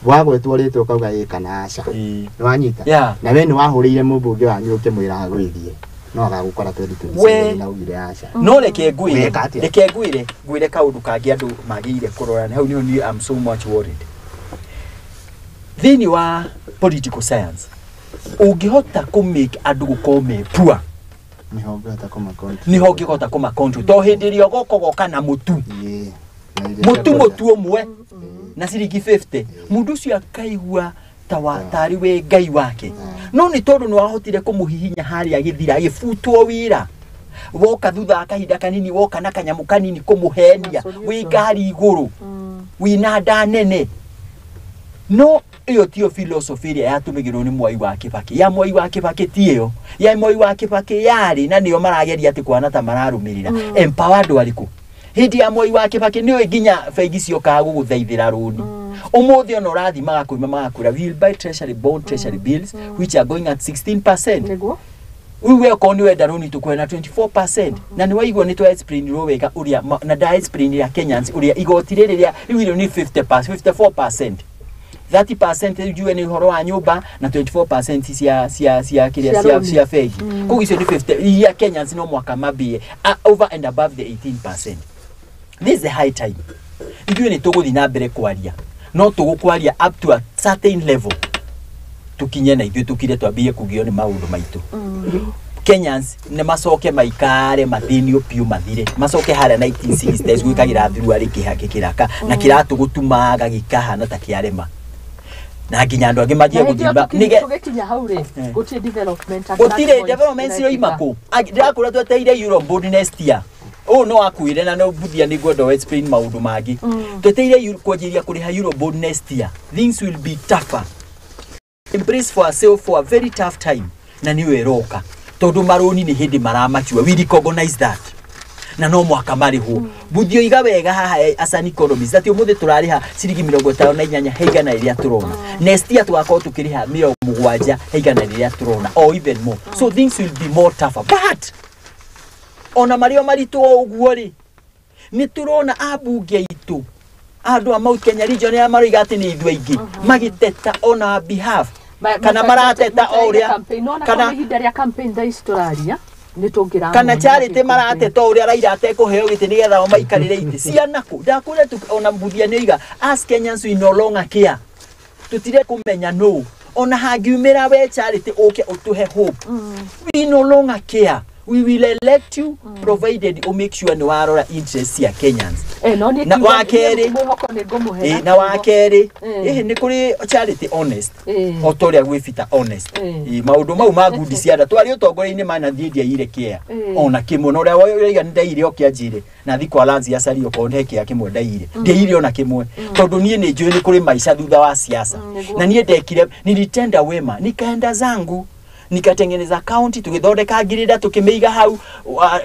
wagwetwo rĩtwa ũkauga ĩ kana aca nĩ wanyita na we nĩ wahũrĩire mũmbunge wanyu ũkĩmwĩra agũithie no agagũkora 2027 na ugire aca. No reke ngwĩre ngwĩre kaũndũ kangĩ andũ magĩrĩire kũrora na hau nĩho niĩ I'm so much worried. Thĩinĩ wa political science ũngĩhota kũ make andũ gũkorwo me poor nĩho ũngĩhota kũma control to hĩndĩ ĩrĩa ũgoka ũgoka na mũtu mũtu ũmwe na ciringi 50 mũndũ ũcio akaigua ta tarĩ we ngai wake no nĩ tondũ nĩ wahotire kũmũhihinya harĩa gĩthira agĩbutwo wĩra woka thutha wa kahinda kanini woka na kanyamũ kanini kũmũhenia wĩ ngari igũrũ wĩna nda nene. No ĩyo tiyo philosophy ĩrĩa yatũmĩgĩrwo nĩ Mwai wa Kibaki. Ya Mwai wa Kibaki ti ĩyo. Ya Mwai wa Kibaki yarĩ na nĩyo marageria atĩ kwana ta mararũmĩrĩra. Empower andũ arĩkũ? Hĩndĩ ya Mwai wa Kibaki nĩũĩ nginya bengi ciokaga gũgũthaithĩra rũni. Ũmũthĩ ona ũrathiĩ magakwĩma magakwĩra we will buy treasury bond, treasury bills which are going at 16%. Nĩguo. Rĩu we okorwo nĩ wenda rũni tũkũhe na 24%, na nĩ waigua nĩ twa explainirwo wega ũrĩa na nda explainira Kenyans ũrĩa igoti rĩrĩ rĩa rĩu irio nĩ 50%, 54%, 30% rĩu nĩ ũhoro wa nyũmba na 24% cia kĩrĩa Cia cia rũni. Cia bengi. Koguo icio nĩ 50 iria Kenyans no mwaka mambie over and above the 18%. This is the high time ithuĩ nĩ tũgũthiĩ na mbere kwaria, no tũgũkwaria up to a certain level, tũkinye na ithuĩ tũkire twambie kũgio nĩ maũndũ maitũ. Kenyans nĩ macoke maikare mathĩnio piũ mathire, macoke harĩa 1960s gwĩkagĩra thuruarĩ kĩhake kĩraka na kĩratũ gũtumaga gĩkahana ta kĩarema na nginya andũ angĩ manjie Na hĩndĩ ĩyo gũthima tũgĩkinya hau rĩ, gũtirĩ development at that gũtirĩ point development ciroima ĩrekĩka. Kũ ndĩrakwĩra tweteire Eurobond next year. Ũũ no akwĩre na no Mbuthia nĩ ngwenda o explain maũndũ mangĩ. Tweteire kwanjĩrĩria kũrĩha Eurobond next year. Things will be tougher. Embrace for ourselves for a very tough time, na nĩyo ĩroka tondũ marũni nĩ hĩndĩ maramachua. We recognize that na no mwaka marĩhwo. Mbuthia iga wega haha as an economist atĩ ũmũthĩ tũrarĩha ciringi 58 he igana rĩrĩa tũrona. Next year tũgakorwo tũkĩrĩha 70 he igana rĩrĩa tũrona or even more. So things will be more tougher, but ona marĩa maritũ o ũguo rĩ, nĩ tũrona ambunge aitũ andũ a Mount Kenya region arĩa maroiga atĩ nĩ ithuĩ aingĩ magĩteta on our behalf kana marateta o ũrĩa kana kana ihinda rĩa campaign thaa ici tũraria nĩ tũngĩramona kana Charity makĩ marateta o ũrĩa Raila atekũheo gĩtĩ nĩgetha o maikarĩre itĩ ciana kũ. Ndakwĩra ona Mbuthia nĩ oiga as Kenyans we no longer care, tutire kũmenya nũ ona hangiumĩra we Charity ũke ũtũhe hope. We no longer care, we will elect you provided you make sure nĩ warora interest cia Kenyans. No niĩ Na kiugo- wa kerĩ- mwĩhoko nĩ ngũmũhe Ĩ, na na wa kiugo. kerĩ, Eh. ĩ nĩ kũrĩ Charity honest Eh. o ta ũrĩa gwĩ Peter honest. Eh. Ĩ, maũndũ mau ma ngundi cia nda twarĩ ũtongoria-inĩ mana thiĩ ndiaire kĩa Eh. ona kĩmwe, na ũrĩa ũraiga nĩ ndaire o kĩanjire na thi kwa Lanzi acarie okorwo he kĩa kĩmwe ndaire, ndiaire ona kĩmwe tondũ niĩ nĩ njũĩ nĩ kũrĩ maica thutha wa siasa. Nĩguo. Na niĩ ndekire nilitenda wema nikaenda zangu nikatengeneza county, tugithondeka ngirida tukimeiga hau.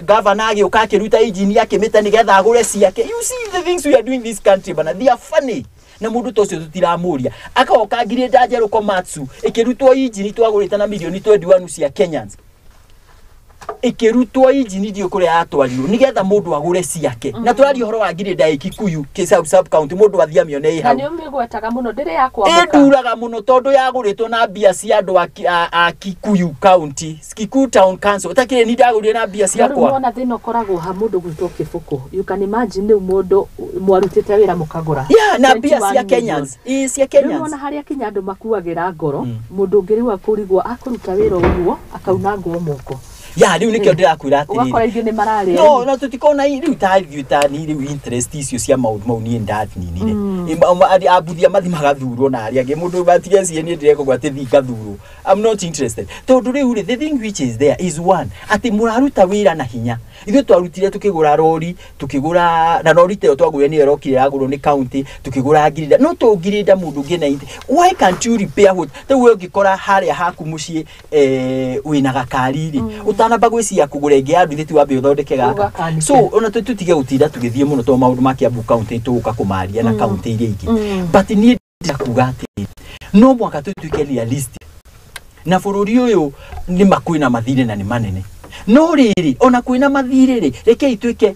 Governor agĩũka akĩruta engine akĩmĩte nĩgetha agũre ciake. You see the things we are doing in this country bana, they are funny. Na mũndũ ta ũcio tũtiramũria akoka ngirida njerũ Komatsu ĩkĩrutwo engine twagũrĩte na mirioni 21 cia Kenyans, ĩkĩrutwo injini ndiũ kũrĩa yatwarirwo nĩgetha mũndũ agũre ciake. Na tũraria ũhoro wa ngirida ĩ Kikuyu kĩ sub county, mũndũ athiĩ amĩone ĩ Na hau. nĩ ũmĩgwetaga mũno ndĩrĩ ya kwamũka. Ĩnduraga mũno tondũ yagũrĩtwo na mbia cia andũ a Kikuyu county, Kikuyu town council ũtakĩrĩ ni ndagũrire na mbia Na rĩu ciakwa. nĩwona thĩna ũkoragwo ha mũndũ gwĩtwo Kĩbũkũ, you can imagine rĩu mũndũ mwarutĩte wĩra mũkagũra Yeah, na mbia 21 cia million. Kenyans, ĩ cia Rĩu Kenyans. wona harĩa kinya andũ makuagĩra ngoro, mũndũ ũngĩ rĩu akũrigwo akũruta wĩra ũguo akaunangwo moko. Ya rĩu nĩkĩo ndĩrakwĩra Ũgakora atĩrĩrĩ aingĩ nĩ mararĩa. No na tutikona rĩu ta ithuĩ ta ni rĩu interest icio cia maũndũ mau niĩ ndaninire. Ambuthia mathi magathurwo na arĩa angĩ mũndũ matigecie niĩ ndĩrekogwo atĩ thi ngathurwo. I'm not interested tondũ rĩu rĩ, the thing which is there is one atĩ mũraruta wĩra na hinya. Ithuĩ twarutire tukĩgũra rori, tukĩgũra na rori ta ĩyo twagũrire nĩyo ĩrokire yagũrwo nĩ county, tukĩgũra ngirida no to ngirida mũndũ ũngĩ na why can't you repair what rĩu we ũngĩkora harĩa haku mũciĩ wĩna gakari rĩ, ũtanamba gwĩciria kũgũra ĩngĩ ya nduthi ti wambe ũthondeke gaka. Ũgakanike. So ona tũtige gũtinda tũgĩthiĩ mũno tondũ maũndũ ma Kiambu county tũgũka kũmaria na county iria ingĩ, but niĩ ndĩrenda kuga atĩrĩrĩ, no mũhaka tũtuĩke realistic na bũrũri ũyũ nĩ ma kwĩna mathirĩ na nĩ manene, no rĩrĩ ona kwĩna mathirĩ rĩ, rekei twĩke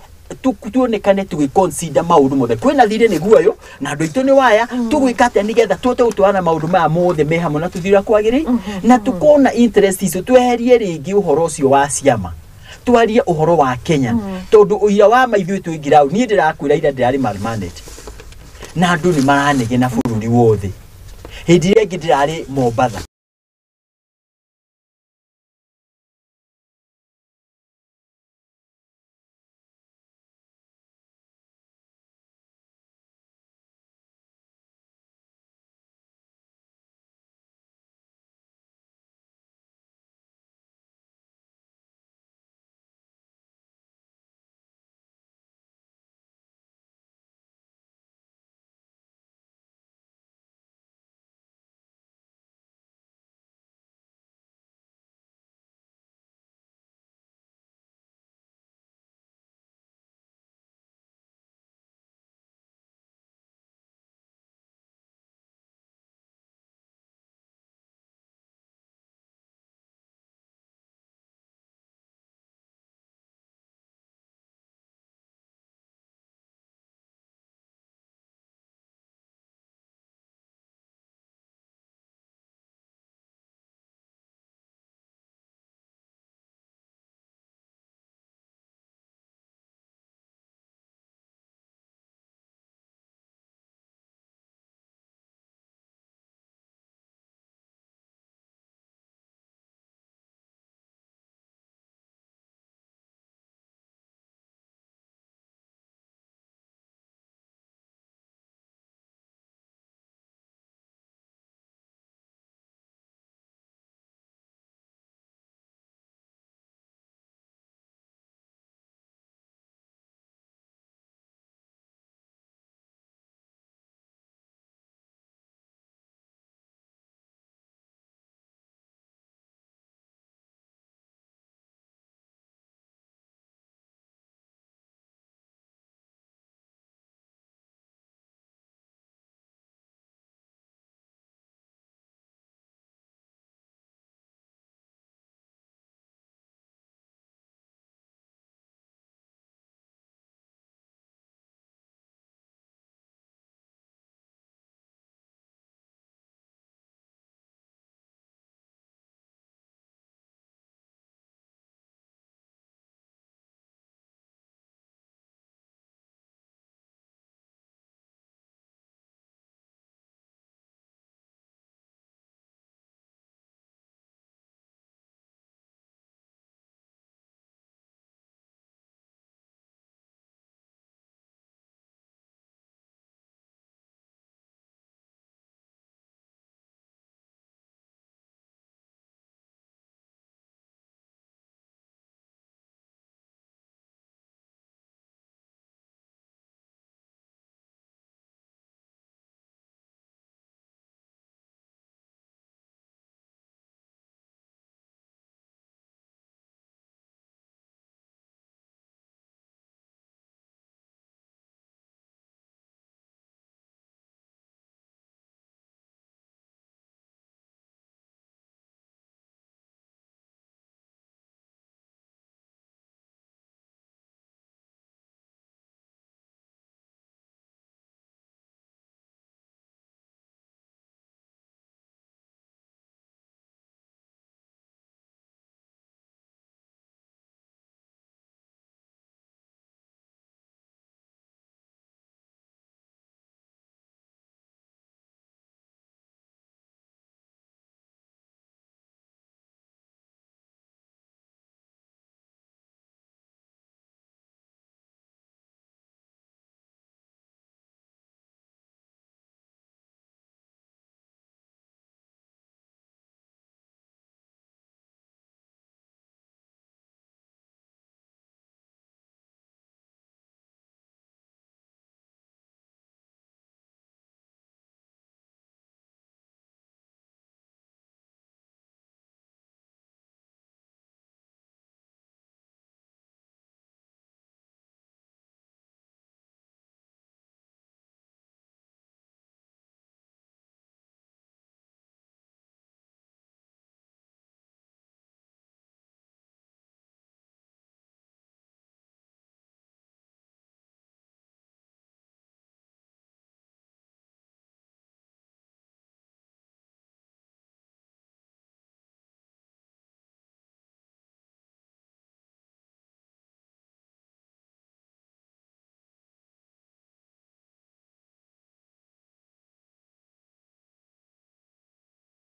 tuonekane tũgĩ consider maũndũ mothe. Kwĩna thirĩ nĩ guoyo na andũ aitũ nĩ waya, tũgwĩka atĩa nĩgetha tũhote gũtwarana maũndũ maya mothe me hamwe na tũthiĩ ũrĩa kwagĩrĩire na tũkona interest icio tweherie rĩngĩ ũhoro ũcio wa ciama, twarie ũhoro wa Kenya tondũ ũira wa ma ithuĩ twĩ ground. Niĩ ndĩrakwĩra ira ndĩrarĩ Marmanet na andũ nĩ maranegena bũrũri wothe. Hĩndĩ ĩrĩa ĩngĩ ndĩrarĩ Mombatha.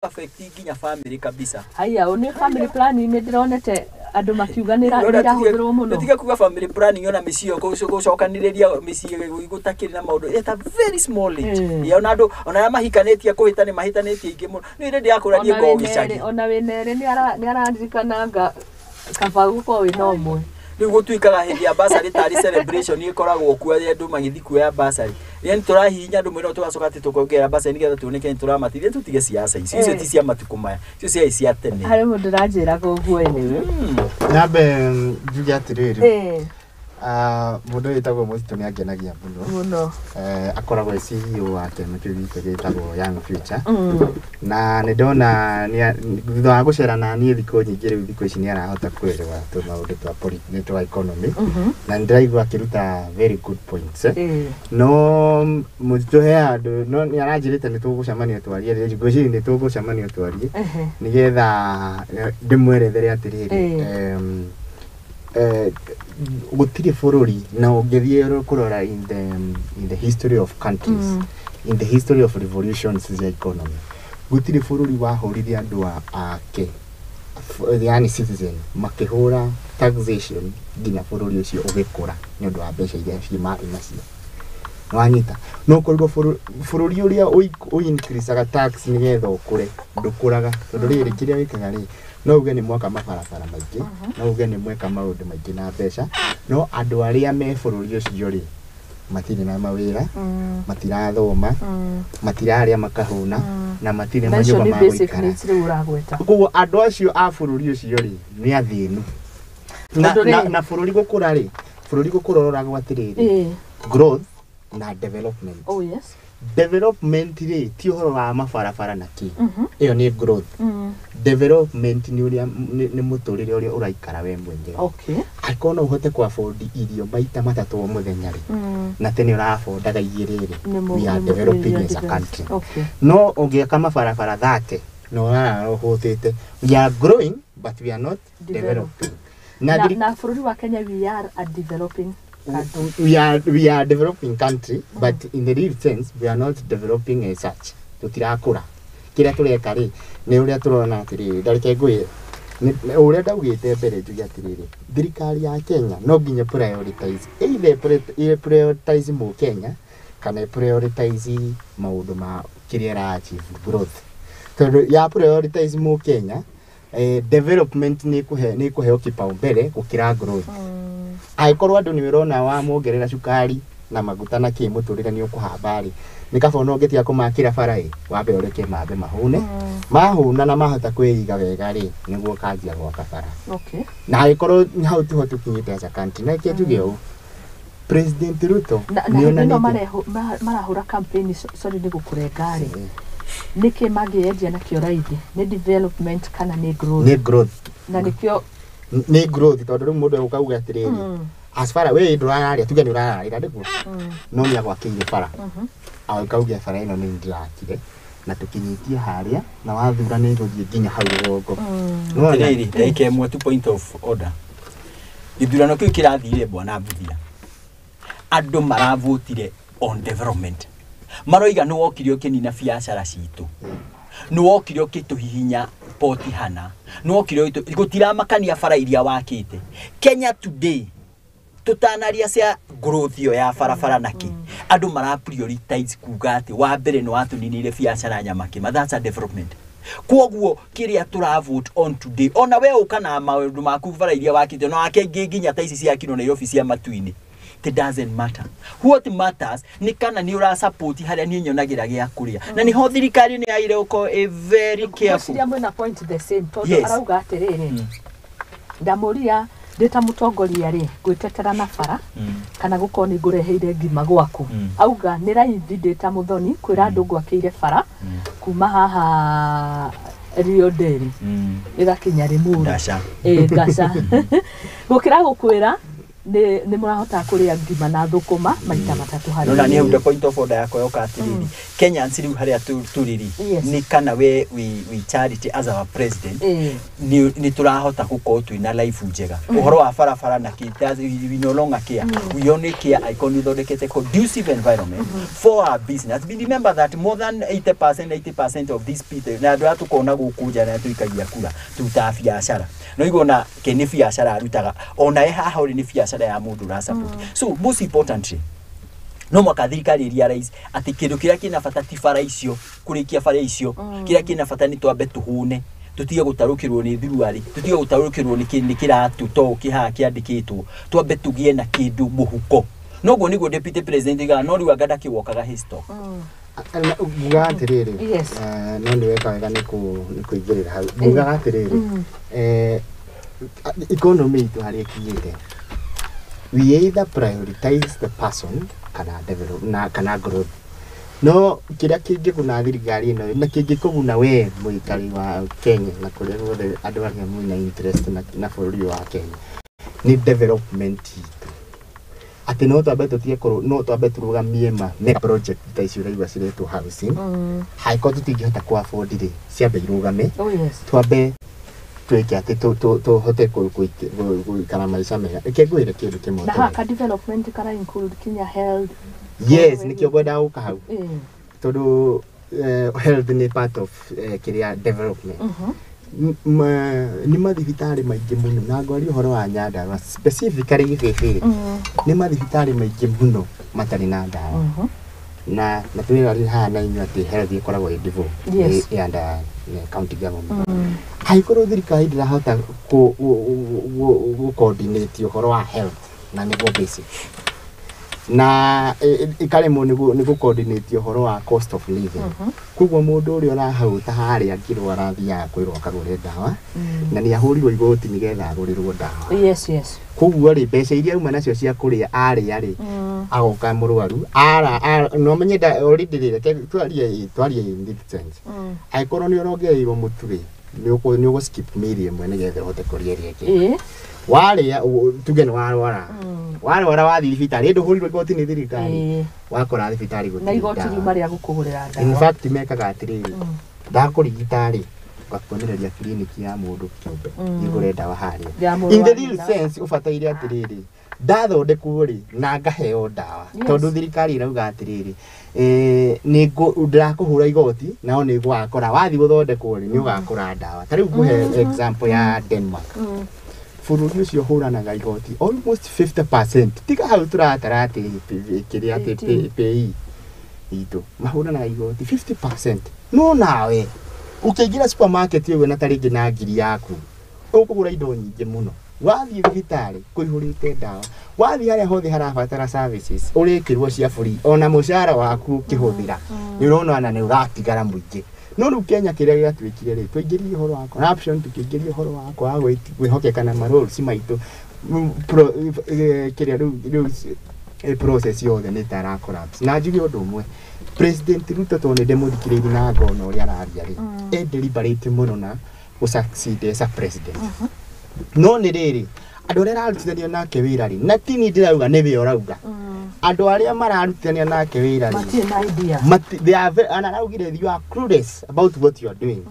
Affect nginya family kabisa. Haya, nĩ family planning nĩ ndĩronete andũ makiuga nĩ ĩrahũthĩrwo mũno. Tiga kuga family planning ona mĩciĩ gũcokanĩrĩria mĩciĩ gũtakĩrĩ na maũndũ at a very small age. Ya ona andũ ona arĩa mahikanĩtie kũhĩtania mahĩtanĩtie aingĩ mũno. Nĩ rĩrĩa ndĩrakũra niĩ ngoragwo gĩcagi. Ona wĩna erĩ nĩ araririkananga kaba gũkorwo wĩna ũmwe. Rĩu gũtuĩkaga hĩndĩ ya bursary tarĩ celebration ĩkoragwo kuo arĩa andũ magĩthiĩ kuoya bursary. Yaani tũrahihinya andũ mwĩra tũgacoka atĩ tũkongerera bursary nĩgetha tuoneke nĩ tũramateithia tũtige siasa icio. Icio ti cia matukũ maya. Icio ciarĩ cia tene. Harĩ mũndũ ũranjĩraga ũguo anyway. Nyambe njuge atĩrĩrĩ. Mũndũ wĩtagwo Mũtitũ nĩ angenagia mũno. Mũno. Akoragwo e CEO wa kĩama kĩu gitũ gĩtagwo Young Future. Na nĩ ndona thutha wa gũcera na niĩ thikũ nyingĩ rĩu thikũ ici nĩ arahota kũelewa tũmaũndũ twa twa economy. Na nĩ ndĩraigua akĩruta very good points. No Mũtitũ he handũ no nĩ aranjĩrĩte nĩ tũgũcemania twarie, ngwĩciria nĩ tũgũcemania twarie nĩgetha ndĩmwerethere atĩrĩrĩ gũtirĩ bũrũri na ũngĩthiĩ kũrora in the history of countries, in the history of revolutions cia economy, gũtirĩ bũrũri wahũrire andũ ake yani citizen makĩhũra taxation nginya bũrũri ũcio ũgĩkũra nĩ ũndũ wa mbeca iria marĩ nacio. Nĩwanyita? No ũkorirwo bũrũri ũrĩa ũ-increasaga tax nĩgetha ũkũre ndũkũraga, tondũ rĩrĩ kĩrĩa wĩkaga rĩ no uge nĩ mwaka mabarabara maingĩ, no uge nĩ mweka maũndũ maingĩ na mbeca, no andũ arĩa me bũrũri ũcio rĩ matirĩ na mawĩra, matirathoma, matirarĩa makahũna, na matirĩ manyũmba ma gũikara. Koguo andũ acio a bũrũri ũcio rĩ nĩ athĩnu. Na bũrũri gũkũra rĩ, bũrũri gũkũra ũroragwo atĩrĩrĩ, growth na development. Oh yes. Development rĩ ti ũhoro wa mabarabara na kĩ, ĩyo nĩ growth. Development nĩ ũrĩa nĩ mũtũrĩre ũrĩa ũraikara we mwenyewe. Okay. Angĩkorwo no ũhote ku afford irio maita matatũ o mũthenya rĩ, na tene ũraaffordaga igĩrĩ rĩ, we are developing as a country. Okay. No ũngĩaka mabarabara 30 na ũrarara ũhũtĩte, we are growing but we are not developing. Na bũrũri wa Kenya we are a developing country. We are developing country, but in the real sense we are not developing as such. Tutirakura kĩrĩa tũreka rĩ nĩ ũrĩa tũrona atĩrĩrĩ, ndareke ngwĩre ũrĩa ndaugĩte mbere njuge atĩrĩrĩ, thirikari ya Kenya no nginya prioritize, either prioritize mũkenya kana prioritize maũndũ ma kĩrĩa ĩra achieve growth. Tondũ ya prioritize mũkenya, development nĩ ĩkũheo kipaumbele gũkĩra growth. Angĩkorwo andũ nĩ ũrona wamongerera cukari na maguta na kĩ mũtũrĩre nĩ ũkũhamba rĩ, nĩ kaba ona ũngĩtiga kũmakĩra bara ĩ, wambe ũreke mambe mahũne, mahũna na mahota kwĩiga wega rĩ, nĩguo ũkanjia gwaka bara. Okay. Na angĩkorwo hau tiho tũkinyĩte as a country, na reke njuge ũũ, President Ruto na hĩndĩ ĩno marahũra campaign, sorry nĩ gũkũrenga rĩ, nĩkĩ mangĩendia nakĩo raithi? Nĩ development kana nĩ growth? Nĩ growth. Na nĩkĩo nĩ growth, tondũ rĩu mũndũ egũka auge atĩrĩrĩ, as far we ndũrararĩa, tuge nĩ ũrararĩra nĩguo, no nĩ agwakĩire bara, agĩũka auge bara ĩno nĩ ndĩrakire na tũkinyĩtie harĩa na wathura nĩ ĩgũthiĩ nginya hau rũgongo. Atĩrĩrĩ, ndagĩka ĩmwe tu point of order. Gĩthurano kĩu kĩrathire bwana Mbuthia, andũ maravotire on development. Maroiga nĩ wokire ũkĩnina biacara citũ, nĩ wokire ũkĩtũhihinya poti hana, nĩ wokire gũtiramakania bara iria wakĩte. Kenya today tutanaria cia growth ĩyo ya barabara naki andũ mara prioritize kuga atĩ wa mbere nĩ watũninire biacara Nyamakĩma, that's a development. Kwoguo kĩrĩa tũra vote on today, ona we ũka na maũndũ maku bara iria wakĩte no wake ingĩ nginya ta ici ciakirwo Nairobi cia matu-inĩ, it doesn't matter. What matters nĩ kana nĩ ũra support harĩa niĩ nyonagĩra gĩa kũrĩa, na nĩho thirikari nĩ yagĩrĩire gũkorwo ĩ very careful. Ngwĩciria mwĩna point the same, tondũ arauga atĩrĩrĩ, ndamũria ndĩ ta mũtongoria rĩ, ngwĩtetera na bara kana gũkorwo nĩ ngũreheire ngima gwaku, auga nĩ raithi ndĩ ta mũthoni kwĩra andũ ngwakĩire bara kuma haha Rio Deri ĩgakinya Limuru. Ngaca. Gũkĩra gũkwĩra nĩ mũrahota kũrĩa ngima na thũkũma maita matatũ harĩ. No na niĩ the point of order yakwa yoka atĩrĩrĩ, Kenyans rĩu harĩa tũrĩ rĩ, Yes. nĩ kana we we charity as our president, nĩ tũrahota gũkorwo twĩna life njega, ũhoro wa barabara na kĩ, we no longer care. We only care angĩkorwo nĩ ũthondekete conducive environment for our business. But remember that more than 80%, 80% of these people na andũ arĩa tũkona gũkũ nja na tũikagia kura turutaga biacara, no igona ke nĩ biacara arutaga, ona ye haha ũrĩ nĩ biacara ya mũndũ ũrasupport. So most importantly, no mwaka thirikari realize atĩ kĩndũ kĩrĩa kĩna bata ti bara icio, kũrĩkia bara icio. Kĩrĩa kĩna bata nĩ twambe tũhũne, tũtige gũtarũkĩrwo nĩ thuruarĩ, tũtige gũtarũkĩrwo nĩ kĩratũ to kĩhaha kĩandĩkĩtwo, twambe tũgĩe na kĩndũ mũhuko. Noguo nĩguo deputy president oigaga, no rĩu anga ndakĩwokaga his talk. Ngugaga atĩrĩrĩ, no nĩ weka wega nĩ kũingĩrĩra hau. Ngugaga atĩrĩrĩ, economy itũ harĩa ĩkinyĩte, we either prioritize the person kana develop na kana growth. No kĩrĩa kĩngĩguna thirikari ĩno na kĩngĩkũguna we mũikari wa Kenya na kũrĩa guothe andũ arĩa mwĩna interest na bũrũri ũyũ wa Kenya nĩ development itũ, atĩ no twambe tũtige no twambe tũrũgamie ma mega project ta icio ũraigua ciretwo housing. Hangĩkorwo tũtingĩhota kũ afford rĩ, ciambe irũgame. Oh yes. Twambe twĩke atĩ tũhote gũikara maica mega. Reke ngwĩre kĩndũ kĩmwe. Na haka development kara include kinya health? Yes, nĩkĩo ngwendaga gũka hau, tondũ health nĩ part of kĩrĩa development. Nĩ mathibitarĩ maingĩ mũno, na ngwaria ũhoro wa Nyandarua specifically, Gĩbĩbĩ, nĩ mathibitarĩ maingĩ mũno matarĩ na ndawa. Na twĩra haha na inyuĩ atĩ health ĩkoragwo ĩ devolved, ĩ under county government. Angĩkorwo thirikari ndĩrahota gũ coordinate ũhoro wa health, na nĩguo basic, na ĩkaremwo nĩ gũ coordinate ũhoro wa cost of living, koguo mũndũ ũrĩa ũrahau ta harĩa akĩrwara athiaga kwĩrwo akagũre ndawa, na nĩ ahũrirwo igoti nĩgetha agũrĩrwo ndawa. Koguo rĩ, mbeca iria auma nacio cia kũrĩa arĩa rĩ, agoka mũrwaru ara no menye already rĩ, reke twarie in this sense. Angĩkorwo nĩ ũrongereirwo mũtu rĩ, nĩ ũgũ skip meal ĩmwe nĩgetha ũhote kũrĩa ĩrĩa ĩngĩ. Warĩa, tuge nĩ warwara, warwara wathiĩ thibitarĩ, ndũhũrirwo igoti nĩ thirikari, wakora thibitarĩ Na gũtirĩ igoti ndawa. riuma rĩa gũkũgũrĩra In ndawa. fact, mekaga atĩrĩrĩ, ndakũrigita rĩ, ngakuonereria kiriniki ya mũndũ kĩũmbe, igũre ndawa harĩa. Ya mũrũ In the wa real nyina. sense, ũbataire atĩrĩrĩ, ndathondekwo rĩ, na ngaheo ndawa, tondũ thirikari ĩrauga atĩrĩrĩ, nĩ ndĩrakũhũra igoti, nao nĩ gwakora wathiĩ gũthondekwo rĩ, nĩ ũgakũra ndawa. Ta rĩu ngũhe example ya Denmark. Bũrũri ũcio ũhũranaga igoti almost 50%, tiga hau tũratara atĩ kĩrĩa atĩ 18. PAYE itũ mahũranaga igoti 50%. No nawe ũkĩingĩra supermarket ũguo na tarĩngĩ na ngiri yaku, ũkũgũra indo nyingĩ mũno. Wathiĩ thibitarĩ kũihũrĩte ndawa, wathiĩ harĩa hothe harabatara services ũrĩkĩrwo cia free, ona mũcara waku ũkĩhũthĩra nĩ ũrona ona nĩ ũratigara mũingĩ. No rĩu Kenya kĩrĩa gĩatuĩkire rĩ, twaingĩrie ũhoro wa corruption, tũkĩingĩria ũhoro wa kwaga kwĩhokeka na maroles maitũ. Kĩrĩa rĩu process yothe nĩ ta ĩra collapse. Na njuge ũndũ ũmwe, President Ruto, tondũ nĩ ndĩmũthikĩrĩirie na ngona ũrĩa araria rĩ, e deliberate mũno na gũ succeed as a president. No nĩ rĩrĩ, andũ arĩa ararutithania nake wĩra rĩ, na tini ndĩrauga nĩwe ũrauga, andũ arĩa mararutithania nake wĩra rĩ, Matirĩ na idea. They are very, and araugire you are clueless about what you are doing.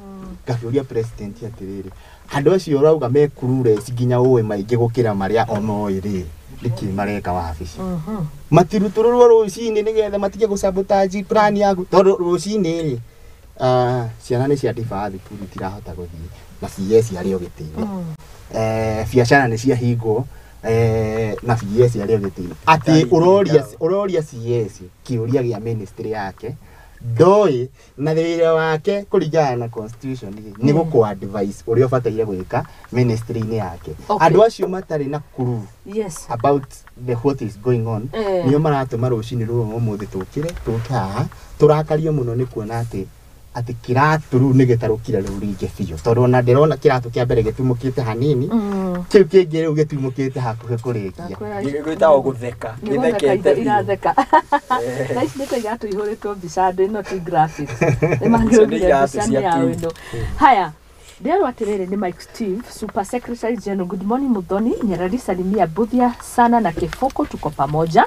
Ngakĩũria president atĩrĩrĩ, andũ acio ũrauga me clueless nginya ũĩ maingĩ gũkĩra marĩa o moĩ rĩ, nĩkĩ mareka wabici? Matirutũrũrwo rũcinĩ nĩgetha matige gũ sabotage plan yaku? Tondũ rũcinĩ rĩ, ciana nĩ ciandibaa thukuru itirahota gũthiĩ na CS arĩ o gĩtĩ-inĩ. Biacara nĩ ciahingwo, na CS arĩ o gĩtĩ-inĩ. Atĩ ũroria CS kĩũria gĩa ministry yake ndoĩ, na wĩra wake kũringana na constitution rĩ, nĩ gũkũ advice ũrĩa ũbataire gwĩka ministry-inĩ yake. Andũ acio matarĩ na clue about the what is going on, nĩo maratũma rũcinĩ rũrũ ũmũthĩ tũkĩre tũke haha tũrakario mũno nĩ kuona atĩ kĩratũ rĩu nĩ gĩtarũkire rĩu rĩngĩ biũ, tondũ ona ndĩrona kĩratũ kĩa mbere gĩtumũkĩte hanini, kĩu kĩngĩ rĩu gĩtumũkĩte hakuhĩ kũrĩkia. Gwĩtagwo gũtheka. Nĩ gũtheka. Gĩthekete Ithe biũ. Iratheka na ici nĩ ta iratũ ihũrĩtwo mbica andũ ĩno ti graphics, nĩ Icio nĩ mangĩrũgire iratũ mbica cia nĩ yao tu. ĩno. Haya, ndĩrerwo atĩrĩrĩ nĩ Mike Steve, Super Secretary General. Good morning Muthoni Nyereri, salimia Budhia sana na Kĩbũkũ, tuko pamoja.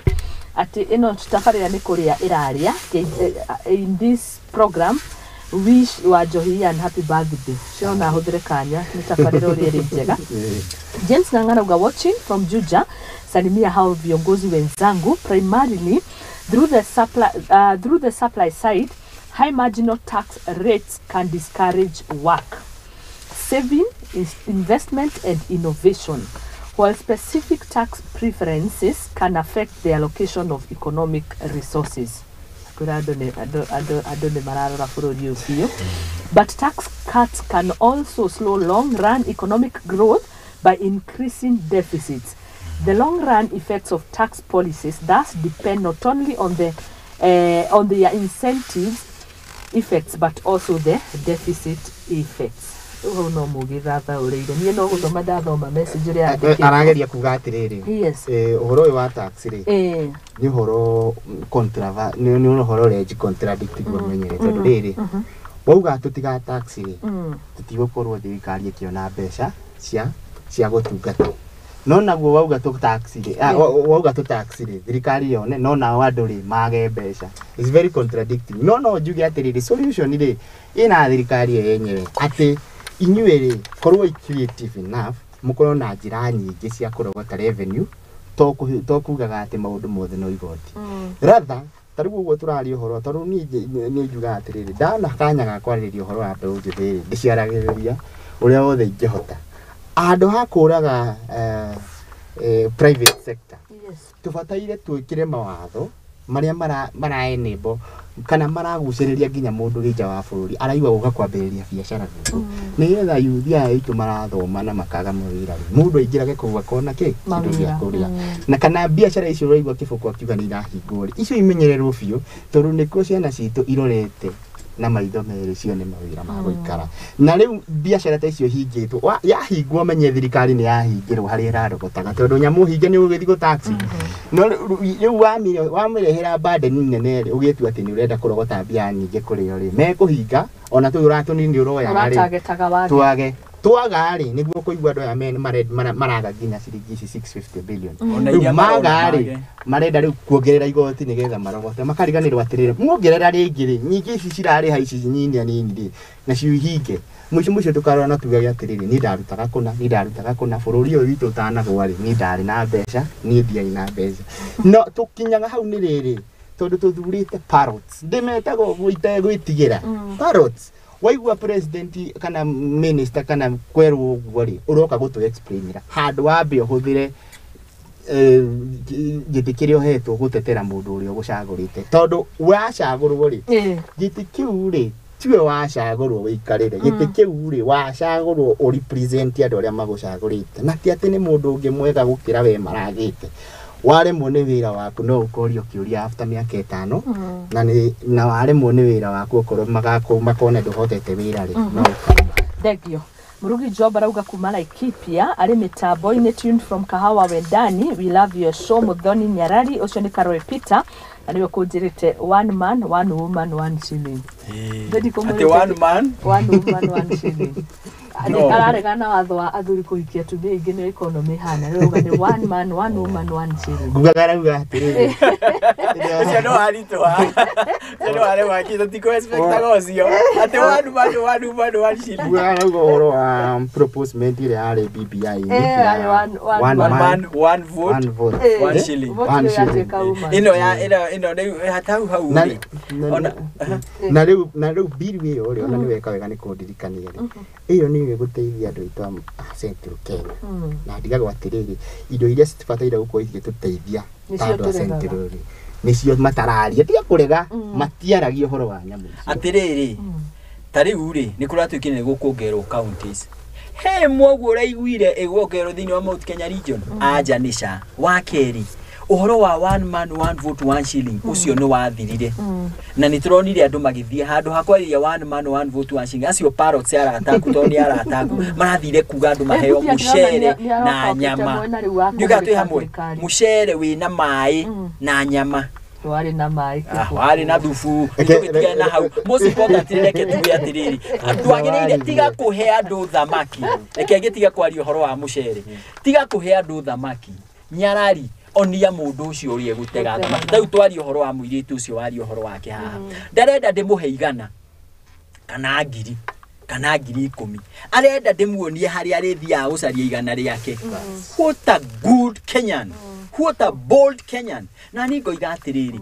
Atĩ ĩno tabarĩra nĩ kũrĩa ĩrarĩa. In this program, wish wa Njohi and happy birthday. Ciona hũthĩre kanya nĩ tabarĩra ũrĩa ĩrĩ njega. James Ng'ang'a auga watching from Juja, salimia hao viongozi wenzangu primarily through the supply side, high marginal tax rates can discourage work, saving, investment and innovation, while specific tax preferences can affect the allocation of economic resources. Kwĩra andũ nĩ andũ nĩ mararora bũrũri ũyũ biũ. But tax cuts can also slow long run economic growth by increasing deficits. The long run effects of tax policies thus depend not only on their incentives effects but also the deficit effects. Rĩu hau no mũgĩthathaũrĩire, niĩ no gũthoma ndathoma message ũrĩa yandĩkĩtwo. Arageria kuga atĩrĩrĩ, ũhoro ũyũ wa tax rĩ, nĩ ũhoro nĩ ũhoro ũrenji contradict guo mwenyewe, tondũ rĩrĩ wauga tũtiga tax rĩ, tũtigũkorwo thirikari ĩkĩona mbeca cia gũtungata, no naguo wauga tũ tax rĩ, wauga tũ tax rĩ, thirikari yone, no nao andũ rĩ mage mbeca. It's very contradicting. No njuge atĩrĩrĩ, solution rĩ ĩna thirikari ĩyo yenyewe, atĩ inyuĩ rĩ korwo creative enough, mũkorwo na njĩra nyingĩ cia kũrogota revenue, to kugaga atĩ maũndũ mothe no igoti. Rather ta rĩu ũguo tũraria ũhoro, tondũ niĩ njugaga atĩrĩrĩ, ndana kanya ga kwarĩrĩria ũhoro wa mbeũ njĩthĩ rĩ, ndĩciaragĩrĩria ũrĩa wothe ingĩhota handũ ha kũraga private sector. Tũbataire twĩkĩre mawatho marĩa mara enable kana maragucĩrĩria nginya mũndũ wĩ nja wa bũrũri araigua gũka kwambĩrĩria biacara gũkũ, nĩgetha yuthi aya aitũ marathoma na makaga mawĩra rĩ, mũndũ aingĩrage kũu akona kĩ kĩndũ gĩa Mawĩra. kũrĩa. Na kana biacara icio ũraigua kĩboko akiuga nĩ irahingwo rĩ, icio imenyererwo biũ, tondũ nĩkuo ciana citũ irorete na maitho merĩ cione mawĩra ma gũikara. Na rĩu biacara ta icio hingĩtwo, yahingwo menye thirikari nĩ yahingĩrwo harĩa ĩrarogotaga, tondũ nyamũ hinge nĩ ũgĩthiĩ gũ tax. No rĩu wamĩrehera burden nene rĩ, ũgĩtua atĩ nĩ ũrenda kũrogota mbia nyingĩ kũrĩ o rĩ, mekũhinga ona tũu ũra tũnini ũroyaga rĩ, ũratagetaga wage. Twage twaga rĩ, nĩguo kũigua andũ aya maraga nginya ciringi ici 650 billion. Ona Rĩu iria marona maga rĩ, mage. Marenda rĩu kuongerera igoti nĩgetha marogote, makariganĩrwo atĩrĩrĩ, muongerera rĩngĩ rĩ, nyingĩ ici cirarĩha ici nini nini rĩ, nacio ihinge. Mũico mũico tũkarora na tugage atĩrĩrĩ, niĩ ndarutaga kũna, niĩ ndarutaga kũna, bũrũri ũyũ witũ ũtanagwa rĩ, niĩ ndarĩ na mbeca, niĩ ndiarĩ na mbeca. No tũkinyaga hau nĩ rĩrĩ, tondũ tũthurĩte parrots, ndĩmetaga ũguo itegwĩtigĩra, parrots. Waigua president kana minister kana kwerwo ũguo rĩ, ũroka gũtũ explainĩra handũ wambe ũhũthĩre gĩtĩ kĩrĩa ũhetwo gũtetera mũndũ ũrĩa ũgũcagũrĩte, tondũ wacagũrwo rĩ, gĩtĩ kĩu rĩ tiwe wacagũrwo wĩikarĩre gĩtĩ kĩu rĩ, wacagũrwo ũ represent andũ arĩa magũcagũrĩte, na ti atĩ nĩ mũndũ ũngĩ mwega gũkĩra we maragĩte. Waremwo nĩ wĩra waku no ũkorio kĩũria after mĩaka 5, na nĩ na waremwo nĩ wĩra waku okorwo makona ndũhotete wĩra rĩ, no ũkauma. Thengio. Murugi Job arauga kuma Laikipia arĩ mĩtambo-inĩ, tuned from Kahawa Wendani, we love your show. Muthoni Nyarari, ũcio nĩ Karoe Peter na nĩwe kũnjĩrĩte one man, one woman, one shilling. Ndĩthi Atĩ kũmwĩrĩte one man one woman, one shilling. No. Araregana na watho wa athuri kũhikia atumia aingĩ, nĩ economy hana rĩu auga nĩ one man, one woman, one shilling. Ngugaga rauga atĩrĩrĩ, ũcio no waritũha, ũcio no warema kĩ tũtikũ expectaga ũcio atĩ one man, one woman, one shilling. Ngugaga rauga ũhoro wa proposement ĩrĩa yarĩ BBI-inĩ Eh, ya yarĩ one one one man, man, one vote, one vote. One shilling. Vote One ĩyo shilling. yatuĩka woman. Ĩno ya ĩno rĩu hatau hau na rĩ ona na rĩu bill ĩyo rĩ, ona nĩ weka wega nĩ kũndirikania rĩ, ĩyo nĩyo ĩgũteithia andũ aitũ a Central Kenya. Na ndigagwo atĩrĩrĩ, indo iria citibataire gũkorwo igĩtũteithia ta Nĩcio andũ a tũregaga. Central rĩ, nĩcio matararia, tiga kũrega, matiaragia ũhoro wa nyamũ icio. Atĩrĩrĩ, ta rĩu rĩ, nĩ kũratuĩkire nĩ gũkuongererwo counties he mwoguo ũraiguire ĩguongererwo thĩinĩ wa Mount Kenya region, anja nĩ ca wa kerĩ. Ũhoro wa one man, one vote, one shilling ũcio nĩ wathirire, na nĩ tũronire andũ magĩthiĩ handũ ha kwarĩria one man, one vote, one shilling, acio parrots arataku, tondũ nĩ arataku marathire kuga andũ maheo Eh, Buthia mũcere ndĩrona nĩ na arokokete nyama. mwena rĩu wa Ndiuga twĩ kũhũrĩka hamwe thirikari. Mũcere wĩna maĩ na nyama. Warĩ na maĩ. Ah, Kĩbũkũ. warĩ na thubu. Tũgĩtigane na hau. Most important, reke tuge atĩrĩrĩ, twagĩrĩire tiga kũhe andũ thamaki, reke ngĩtiga kwaria ũhoro wa mũcere, tiga kũhe andũ thamaki nyarari. Onia mũndũ ũcio ũrĩa egũtega thamaki. Rĩu twaria ũhoro wa mũirĩtu ũcio, waria ũhoro wake haha, ndarenda ndĩmũhe 100 kana 1000 kana 10,000, arenda ndĩmuonie harĩa arĩthiaga gũcaria 100 rĩake. What a good Kenyan, what a bold Kenyan. Na niĩ ngoiga atĩrĩrĩ,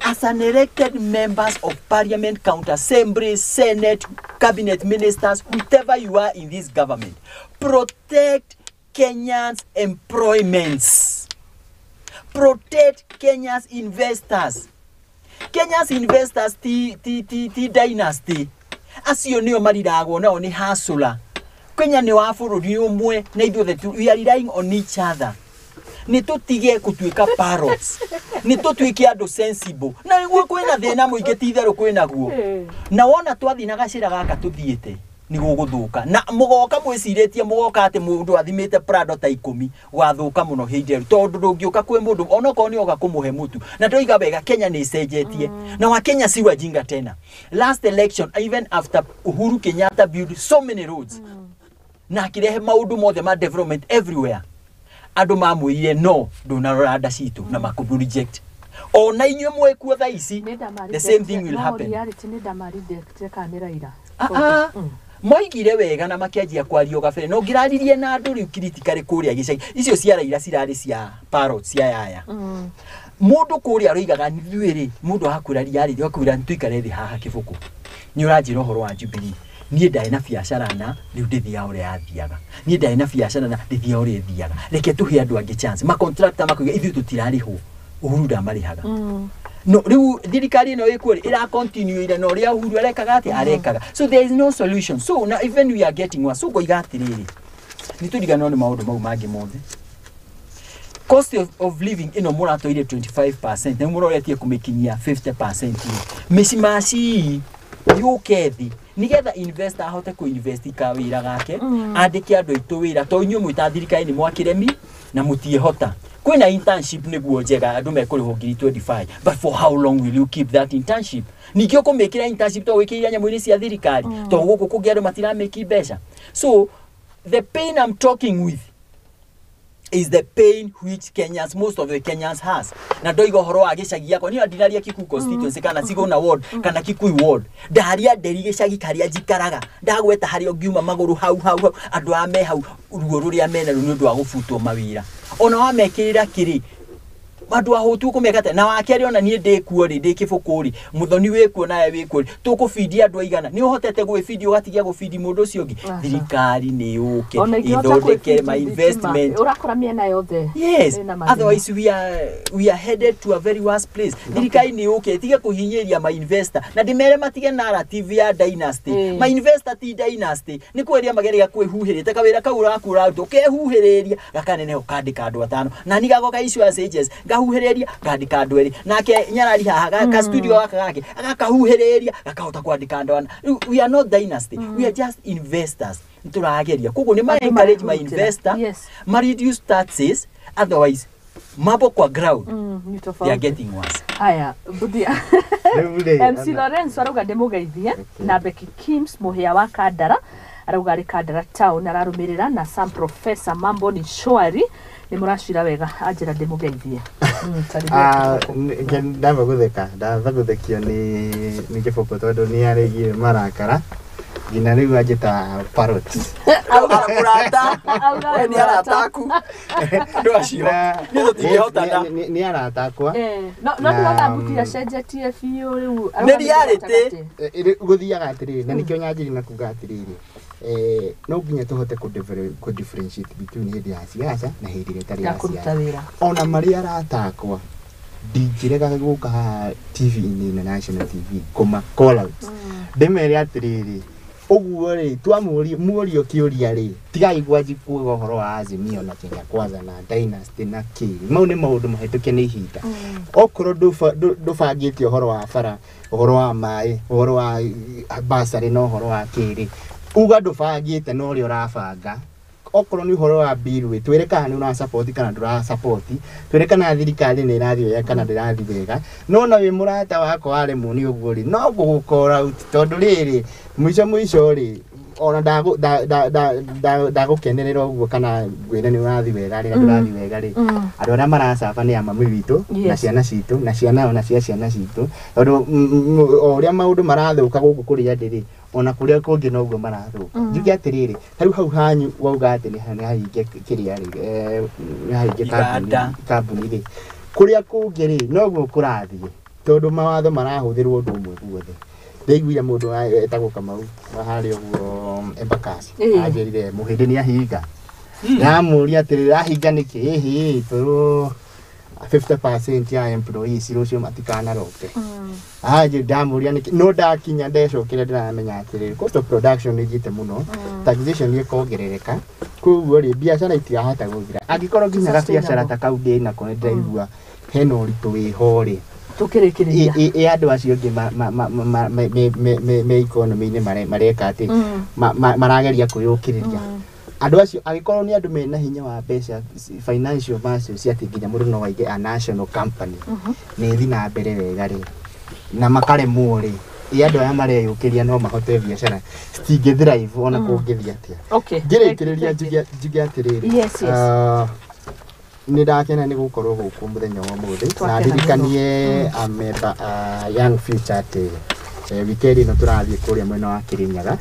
as an elected members of parliament, county assembly, senate, cabinet ministers, whatever you are in this government, protect Kenyans' employments, protect Kenya's investors. Kenya's investors ti dynasty acio nĩo mariragwo nao nĩ hasũra. Kenya nĩ wa bũrũri ũmwe na ithuothe we are relying on each other. Nĩ tũtige gũtuĩka parrots, nĩ tũtuĩke andũ sensible. Na nĩguo kwĩna thĩna mũingĩ, ti itherũ kwĩnaguo. Na wona twathiĩ na gacĩra gaka tũthiĩte nĩ gũgũthũka, na mũgoka mwĩcirĩtie mũgoka atĩ mũndũ athimĩte Prado ta 10 gwathũka mũno hĩndĩ ĩyo, tondũ ndũngĩũka kwĩ mũndũ onokorwo nĩ oka kũmũhe mũtu. Na ndoiga wega, Kenya nĩ ĩcenjetie na Wakenya si wajinga tena. Last election, even after Uhuru Kenyatta built so many roads na akĩrehe maũndũ mothe ma development everywhere, andũ mamwĩrire no ndũnarora nda citũ na makũmũ reject. Ona inyuĩ mwĩkuo thaa ici, the same thing will happen. Reality nĩ ndamarejectire kana nĩ Raila? Ah, moigire wega na makĩanjia kwario gabere no ngĩraririe na andũ rĩu critically kũrĩa gĩcagi icio cia Raila cirarĩ cia parrot cia yaya. Mũndũ kũrĩa aroigaga ithuĩ rĩ, mũndũ akwĩra reality, akwĩra nĩtũikare thĩ haha kĩbũkũ, nĩ ũranjĩra ũhoro wa Jubilee, niĩ ndarĩ na biacara na rĩu ndĩthiaga ũrĩa yathiaga, niĩ ndarĩ na biacara na ndĩthiaga ũrĩa ĩthiaga, reke tũhe andũ angĩ chance. Macontractor makoiga ithuĩ tũtirarĩhwo, Uhuru ndamarĩhaga. No rĩu thirikari ĩno ĩkuo rĩ, ĩra continue ire na ũrĩa Uhuru arekaga atĩa arekaga. So there is no solution. So now even we are getting worse. So ngoiga atĩrĩrĩ, nĩ tũriganĩrwo nĩ maũndũ mau mangĩ mothe. Cost of living ĩno mũratwaire 25%, na mũroretie kũmĩkinyia 50%. Mĩcimaci yũke thĩ nigetha investor ahote kũ-invest kawĩra gake, andĩke andũ aitũ wĩra, to inyuĩ mwĩ ta thirikari nĩ mwakĩremi na mũtiĩhota. Kwĩna internship nĩguo njega, andũ mekũrĩhwo 25,000, but for how long will you keep that internship? Ningĩ ũkũmĩkĩra internship to wĩkĩire nyamũ-inĩ cia thirikari, to gũkũ kũngĩ andũ matiramĩki mbeca. So the pain I'm talking with is the pain which Kenyans, most of the Kenyans has. Na ndoiga ũhoro wa gĩcagi gĩakwa, niĩ ndiraria Kikuyu constituency kana Sigona ward kana Kikuyu ward, ndaria nderi gĩcagi karĩa njikaraga, ndagweta harĩa ũngiuma magũrũ hau hau hau, andũ aya me hau ruo rũrĩa mena ruo nĩ ũndũ wa gũbutwo mawĩra. Ona wamekĩrĩra kĩrĩ andũ ahũtu ũkũmeka atĩa? Na wakerĩ ona niĩ ndĩkuo rĩ, ndĩ kĩbũkũ rĩ, mũthoni wĩkuo nawe wĩkuo rĩ, tũkũbindi andũ aigana? Nĩ ũhotete gwĩbindi ũgatigia gũbindi mũndũ ũcio ũngĩ? Thirikari nĩ yũke Ona ingĩhota ĩthondeke gwĩbindi ma thitima, investment. Ũrakora mĩena yothe Yes, ĩna mathĩna. otherwise we are headed to a very worse place. Thirikari nĩ yũke ĩtige kũhinyĩrĩria ma investor na ndĩmere matige narrative ya dynasty. Ma investor ti dynasty, nĩ kweria mageria kwĩhuhĩrĩria ta kawĩra kau ũraku ũraruta ũkehuhĩrĩria gakaneneha ũkandĩka andũ atano, na ni gagoka insurance agents ngahuhĩrĩria ngandĩka andũ erĩ, nake nyarari haha ka studio gaka gake agakahuhĩrĩria gakahota kwandĩka andũ ana. Rĩu we are not dynasty, we are just investors. Nĩtũrageria koguo nĩ ma Andũ encourage ma marehutĩra. investor, ma reduce taxes, otherwise mambo kwa ground Nĩ they are tofauti. getting worse. Haya, Buthia. Rĩu rĩ, MC Lorenzo arauga ndĩmũgeithie, na Becky Kims mũhĩa wa Kandara arauga arĩ Kandara town ararũmĩrĩra, na Sam Professor mambo ni shwari, nĩ mũracira wega, anjĩra ndĩmũgeithie. Tarĩria Ah, Kĩboko. ndamba gũtheka, ndamba gũthekio nĩ kĩboko tondũ nĩ arĩgie marakara nginya rĩu anjĩta parrot. Mũrata Auga we we nĩ arata aku andũ acio, niĩ tũtingĩhotana. Nĩ arata akwa. No ndĩrona Mbuthia acenjetie biũ rĩu arauga Nĩ nĩ reality. gatagatĩ. Gũthiaga atĩrĩrĩ, na nĩkĩo nyanjiri na kuga atĩrĩrĩ, no nginya tũhote kũ differentiate between hĩndĩ ya siasa na hĩndĩ ĩrĩa ĩtarĩ ya ya kũruta siasa. wĩra. Ona marĩ arata akwa, ndingĩrega gũka haha TV-inĩ na National TV kũma call out ndĩmere atĩrĩrĩ, ũguo rĩ twamũria muorio kĩũria rĩ, tigai gwanji kuga ũhoro wa Azimio na Kenya Kwanza na dynasty na kĩ, mau nĩ maũndũ mahĩtũke nĩ ihinda. Okorwo ndũbangĩte ũhoro wa bara, ũhoro wa maĩ, ũhoro wa basarĩ na ũhoro wa kĩrĩ, uga ndũbangĩte na ũrĩa ũrabanga. Okorwo nĩ ũhoro wa bill rĩ, twĩre kana nĩ ũra kana ndũra support, twĩre kana thirikari nĩ ĩrathiĩ wega kana ndĩrathiĩ wega. No na wĩ mũrata wakwa waremwo nĩ ũguo rĩ, no gũgũcall out tondũ rĩrĩ mũico mũico rĩ Ona ndagũkenerera ũguo kana ngwĩre nĩ ũrathiĩ wega rĩ, na ndũrathiĩ wega rĩ, andũ arĩa maracaba nĩ a mami witũ na ciana citũ na ciana ona cia ciana citũ, tondũ o ũrĩa maũndũ marathũka gũkũ kũrĩ andĩ rĩ, ona kũrĩa kũngĩ noguo marathũka. Njuge atĩrĩrĩ, ta rĩu hau hanyu wauga atĩ nĩ hahinge kĩrĩa rĩ, nĩ hahinge kambuni rĩ, kũrĩa kũngĩ rĩ noguo kũrathiĩ, tondũ mawatho marahũthĩrwo ũndũ ũmwe guothe. Ndaiguire mũndũ etagwo Kamau wa harĩa ũguo Embakasi anjĩrire mũhĩndĩ nĩ ahinga. Ndamũria atĩrĩrĩ, ahinga nĩkĩ? Ĩhĩ, twerwo 50% ya employees rũciũ matikanaroke. Anjĩ ndamũria nĩkĩ, no ndakinya ndecokera ndĩramenya atĩrĩrĩ, cost of production nĩ ĩthiĩte mũno, taxation nĩ ĩkongerereka, koguo rĩ biacara itirahota gũthira. Angĩkorwo nginya gabiacara ta kau ndĩnako nĩ ndĩraigua hena ũritũ wĩho rĩ, Tũkĩrĩkĩrĩria ĩ andũ acio angĩ me economy-inĩ mareka atĩ marageria kwĩyũkĩrĩria. Andũ acio angĩkorwo nĩ andũ mena hinya wa mbeca, financial muscle cia atĩ nginya mũndũ no aige a national company nĩ ĩthiĩ na mbere wega rĩ, na makaremwo rĩ, ĩ andũ aya mareyũkĩria no mahote biacara citingĩ thrive ona kũngĩthiĩ atĩa. Ngĩrĩkĩrĩria njuge atĩrĩrĩ, nĩ ndakena nĩ gũkorwo gũkũ mũthenya wa ũmũthĩ, na ndirikanie amemba a Young Future atĩ weekend ĩno tũrathiĩ kũrĩa mwena wa Kĩrĩnyaga.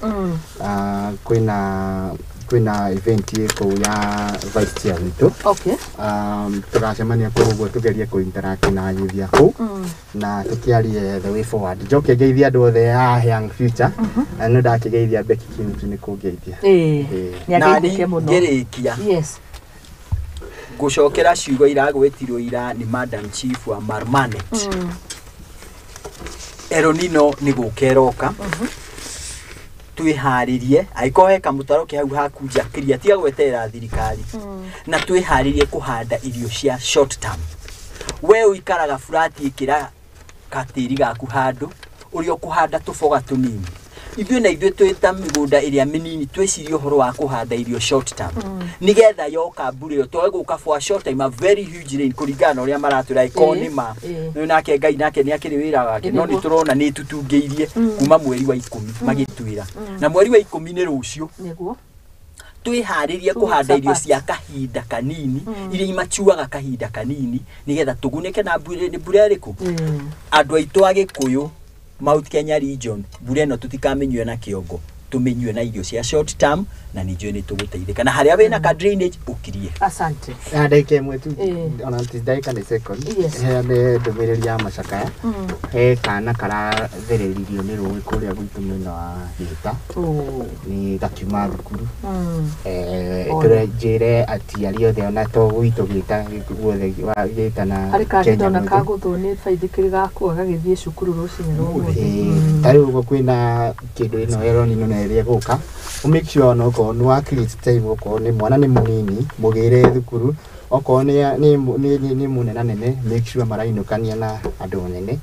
Kwĩna event ĩ kũu ya vice chair witũ. Tũgacemania kũu ũguo tũgerie kũ interact na youth a kũu na tũkĩarie the way forward. Njoke ngeithie andũ othe a Young Future, na nĩ ndakĩgeithia Becky Kimtu nĩ kũngeithia. Nĩ ageithĩke mũno. Ngĩrĩkia ngũcokera ciugo iragwetirwo ira nĩ Madam Chief wa Marmanet. El Nino nĩ gũka ĩroka, twĩharĩrie angĩkorwo he kamũtaro ke hau haku nja kĩria, tiga gweterera thirikari, na twĩharĩrie kũhanda irio cia short term. We ũikaraga burati, ĩkĩra katĩri gaku handũ ũrĩa ũkũhanda tũboga tũnini. Ithuĩ na ithuĩ twĩ ta mĩgũnda ĩrĩa mĩnini, twĩcirie ũhoro wa kũhanda irio short term, nĩgetha yoka mbura ĩyo twage gũka for a short time, a very huge rain, kũringana na ũrĩa maratwĩra ĩkorwo nĩ ma. Nĩ nake Ngai nake nĩ akĩrĩ wĩra wake, no nĩ tũrona nĩ tũtungĩirie kuma mweri wa 10 magĩtwĩra, na mweri wa 10 nĩ rũciũ. Twĩharĩrie kũhanda irio cia kahinda kanini, iria imachuaga kahinda kanini, nĩgetha tũgunĩke na mbura ĩrĩkũ. Andũ aitũ a Gĩkũyũ, Mount Kenya region, mbura ĩno tũtikamĩnyue na kĩongo, tũmĩnyue na irio cia short term, na nĩ njũĩ nĩ tũgũteithĩka, na harĩa wĩna ka drainage ũkirie. Asante. Na ndagĩka ĩmwe tu, ona ti ndagĩka, nĩ second, heane ndũmĩrĩri ya macakaya. He kana karathĩrĩririo nĩ rũĩ kũrĩa gwitũ mwena wa Gĩta, nĩ gakiuma thukuru. Njĩre atiari othe, ona to gwitũ Gĩta guothe wa Gĩta na Harĩ kangĩ Kenya ndona guothe. Kagũthwo nĩ baithikiri gakua gagĩthiĩ cukuru rũcinĩ rwa ũmũthĩ. Ta rĩu ũguo kwĩna kĩndũ ĩno El Nino na ĩrĩa ĩgũka, ũ make sure ona okorwo nĩ wa create time, okorwo nĩ mwana nĩ mũnini mũgĩre thukuru, okorwo nĩ mũnenanene, make sure marainũkania na andũ anene,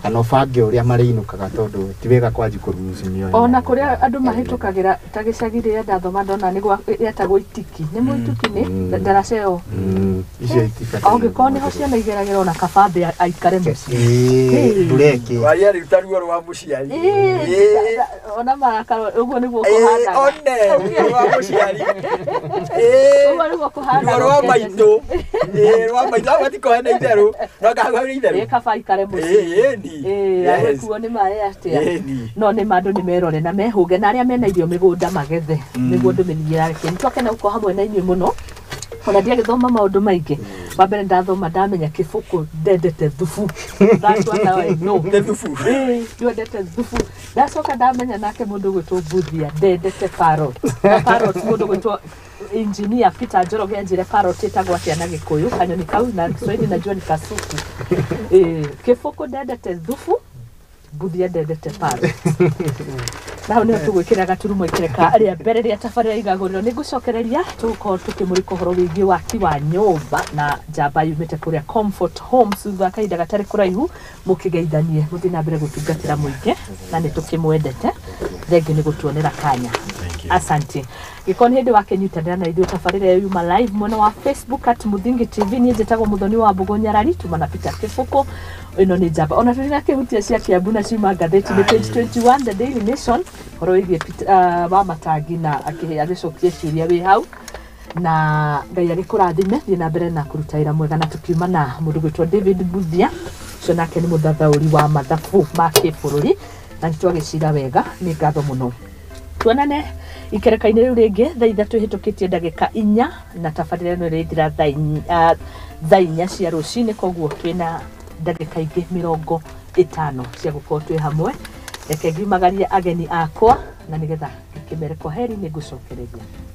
kana ũbange ũrĩa marĩinũkaga, tondũ ti wega kwanji kũruci mĩoyo. Ona kũrĩa andũ mahĩtũkagĩra ta gĩcagi rĩrĩa ndathoma ndona nĩ gĩetagwo itiki, nĩ mũituki nĩ ndaraca ĩyo. Icio itibataire. Angĩkorwo nĩho ciana igeragĩra, ona kabambe aikare mũciĩ. Ĩĩ, mbureki. Waria rĩu ta ruo rwa mũciari. Ona marakara ũguo nĩguo kũhanaga. One ruo rwa mũciari. Ũguo nĩguo kũhanaga. Ruo rwa maitũ. Rwa maitũ hau hatikohe na itherũ, no hau harĩ itherũ. Kaba aikare mũciĩ. Ĩni. Agĩkuo nĩ maĩ atĩa. No nĩ ma andũ nĩ merore na mehũge, na arĩa mena irio mĩgũnda magethe nĩguo ndũmĩrĩri yake. Nĩ twakena gũkorwo hamwe na inyuĩ mũno. Ona ndiagĩthoma maũndũ maingĩ. Wa mbere ndathoma ndamenya kĩbũkũ ndendete thubu. That's what I know. Nĩ thubu. Ndwendete thubu. Ndacoka ndamenya nake mũndũ gwĩtwo Mbuthia ndendete parrot. Na parrot, mũndũ gwĩtwo engineer Peter Njoroge anjĩre parrot ĩtagwo atĩa na Gĩkũyũ, kanyoni kau, na Kiswahili najua ni kasuku. Kĩbũkũ ndendete thubu, Mbuthia ndendete parrot. Na hau nĩho tũgwĩkĩra gaturumo ikĩreka rĩa mbere rĩa tabarĩra igagũrĩro. Nĩ ngũcokereria tũgũkorwo tũkĩmũrĩka ũhoro wĩgiĩ waki wa nyũmba na njamba yumĩte kũrĩa Comfort Homes thutha wa kahinda gatarĩ kũraihu. Mũkĩgeithanie, mũthiĩ na mbere gũtungatĩra mũingĩ, na nĩ tũkĩmwendete. Thengiũ nĩ gũtuonera kanya. you. Asante. Gĩkorwo nĩ hĩndĩ wakĩnyitanĩra na ithuĩ tabarĩra ĩyo yuma live mwena wa Facebook @MuthingiTV. Niĩ njĩtagwo Mũthoni wa Mbũgũ Nyarari, tuma na Peter Kĩbũkũ. Ĩno nĩ njamba ona tũrĩ na kĩhutia cia Kiambu na ciuma ngathĩti-inĩ page 21 The Daily Nation, ũhoro wĩgiĩ wa Matangi na agĩcokia ciũria wĩ hau. Na Ngai agĩkũrathime, thiĩ na mbere na kũruta wĩra mwega. Na tũkiuma na mũndũ gwĩtwo David Buthia, ũcio nake nĩ mũthathaũri wa mathabu ma kĩbũrũri, na nĩ twagĩcira wega. Nĩ ngatho mũno, tuonane ikereka-inĩ rĩu rĩngĩ thaa 3 hĩtũkĩtie ndagĩka 4, na tabarĩra ĩno ĩrĩthira thaa 4 cia rũcinĩ, koguo twĩna ndagĩka ingĩ 50 cia gũkorwo twĩ hamwe. Reke ngiumagarie ageni akwa na nĩgetha ngĩkĩmere kwa heri, nĩ ngũcokereria.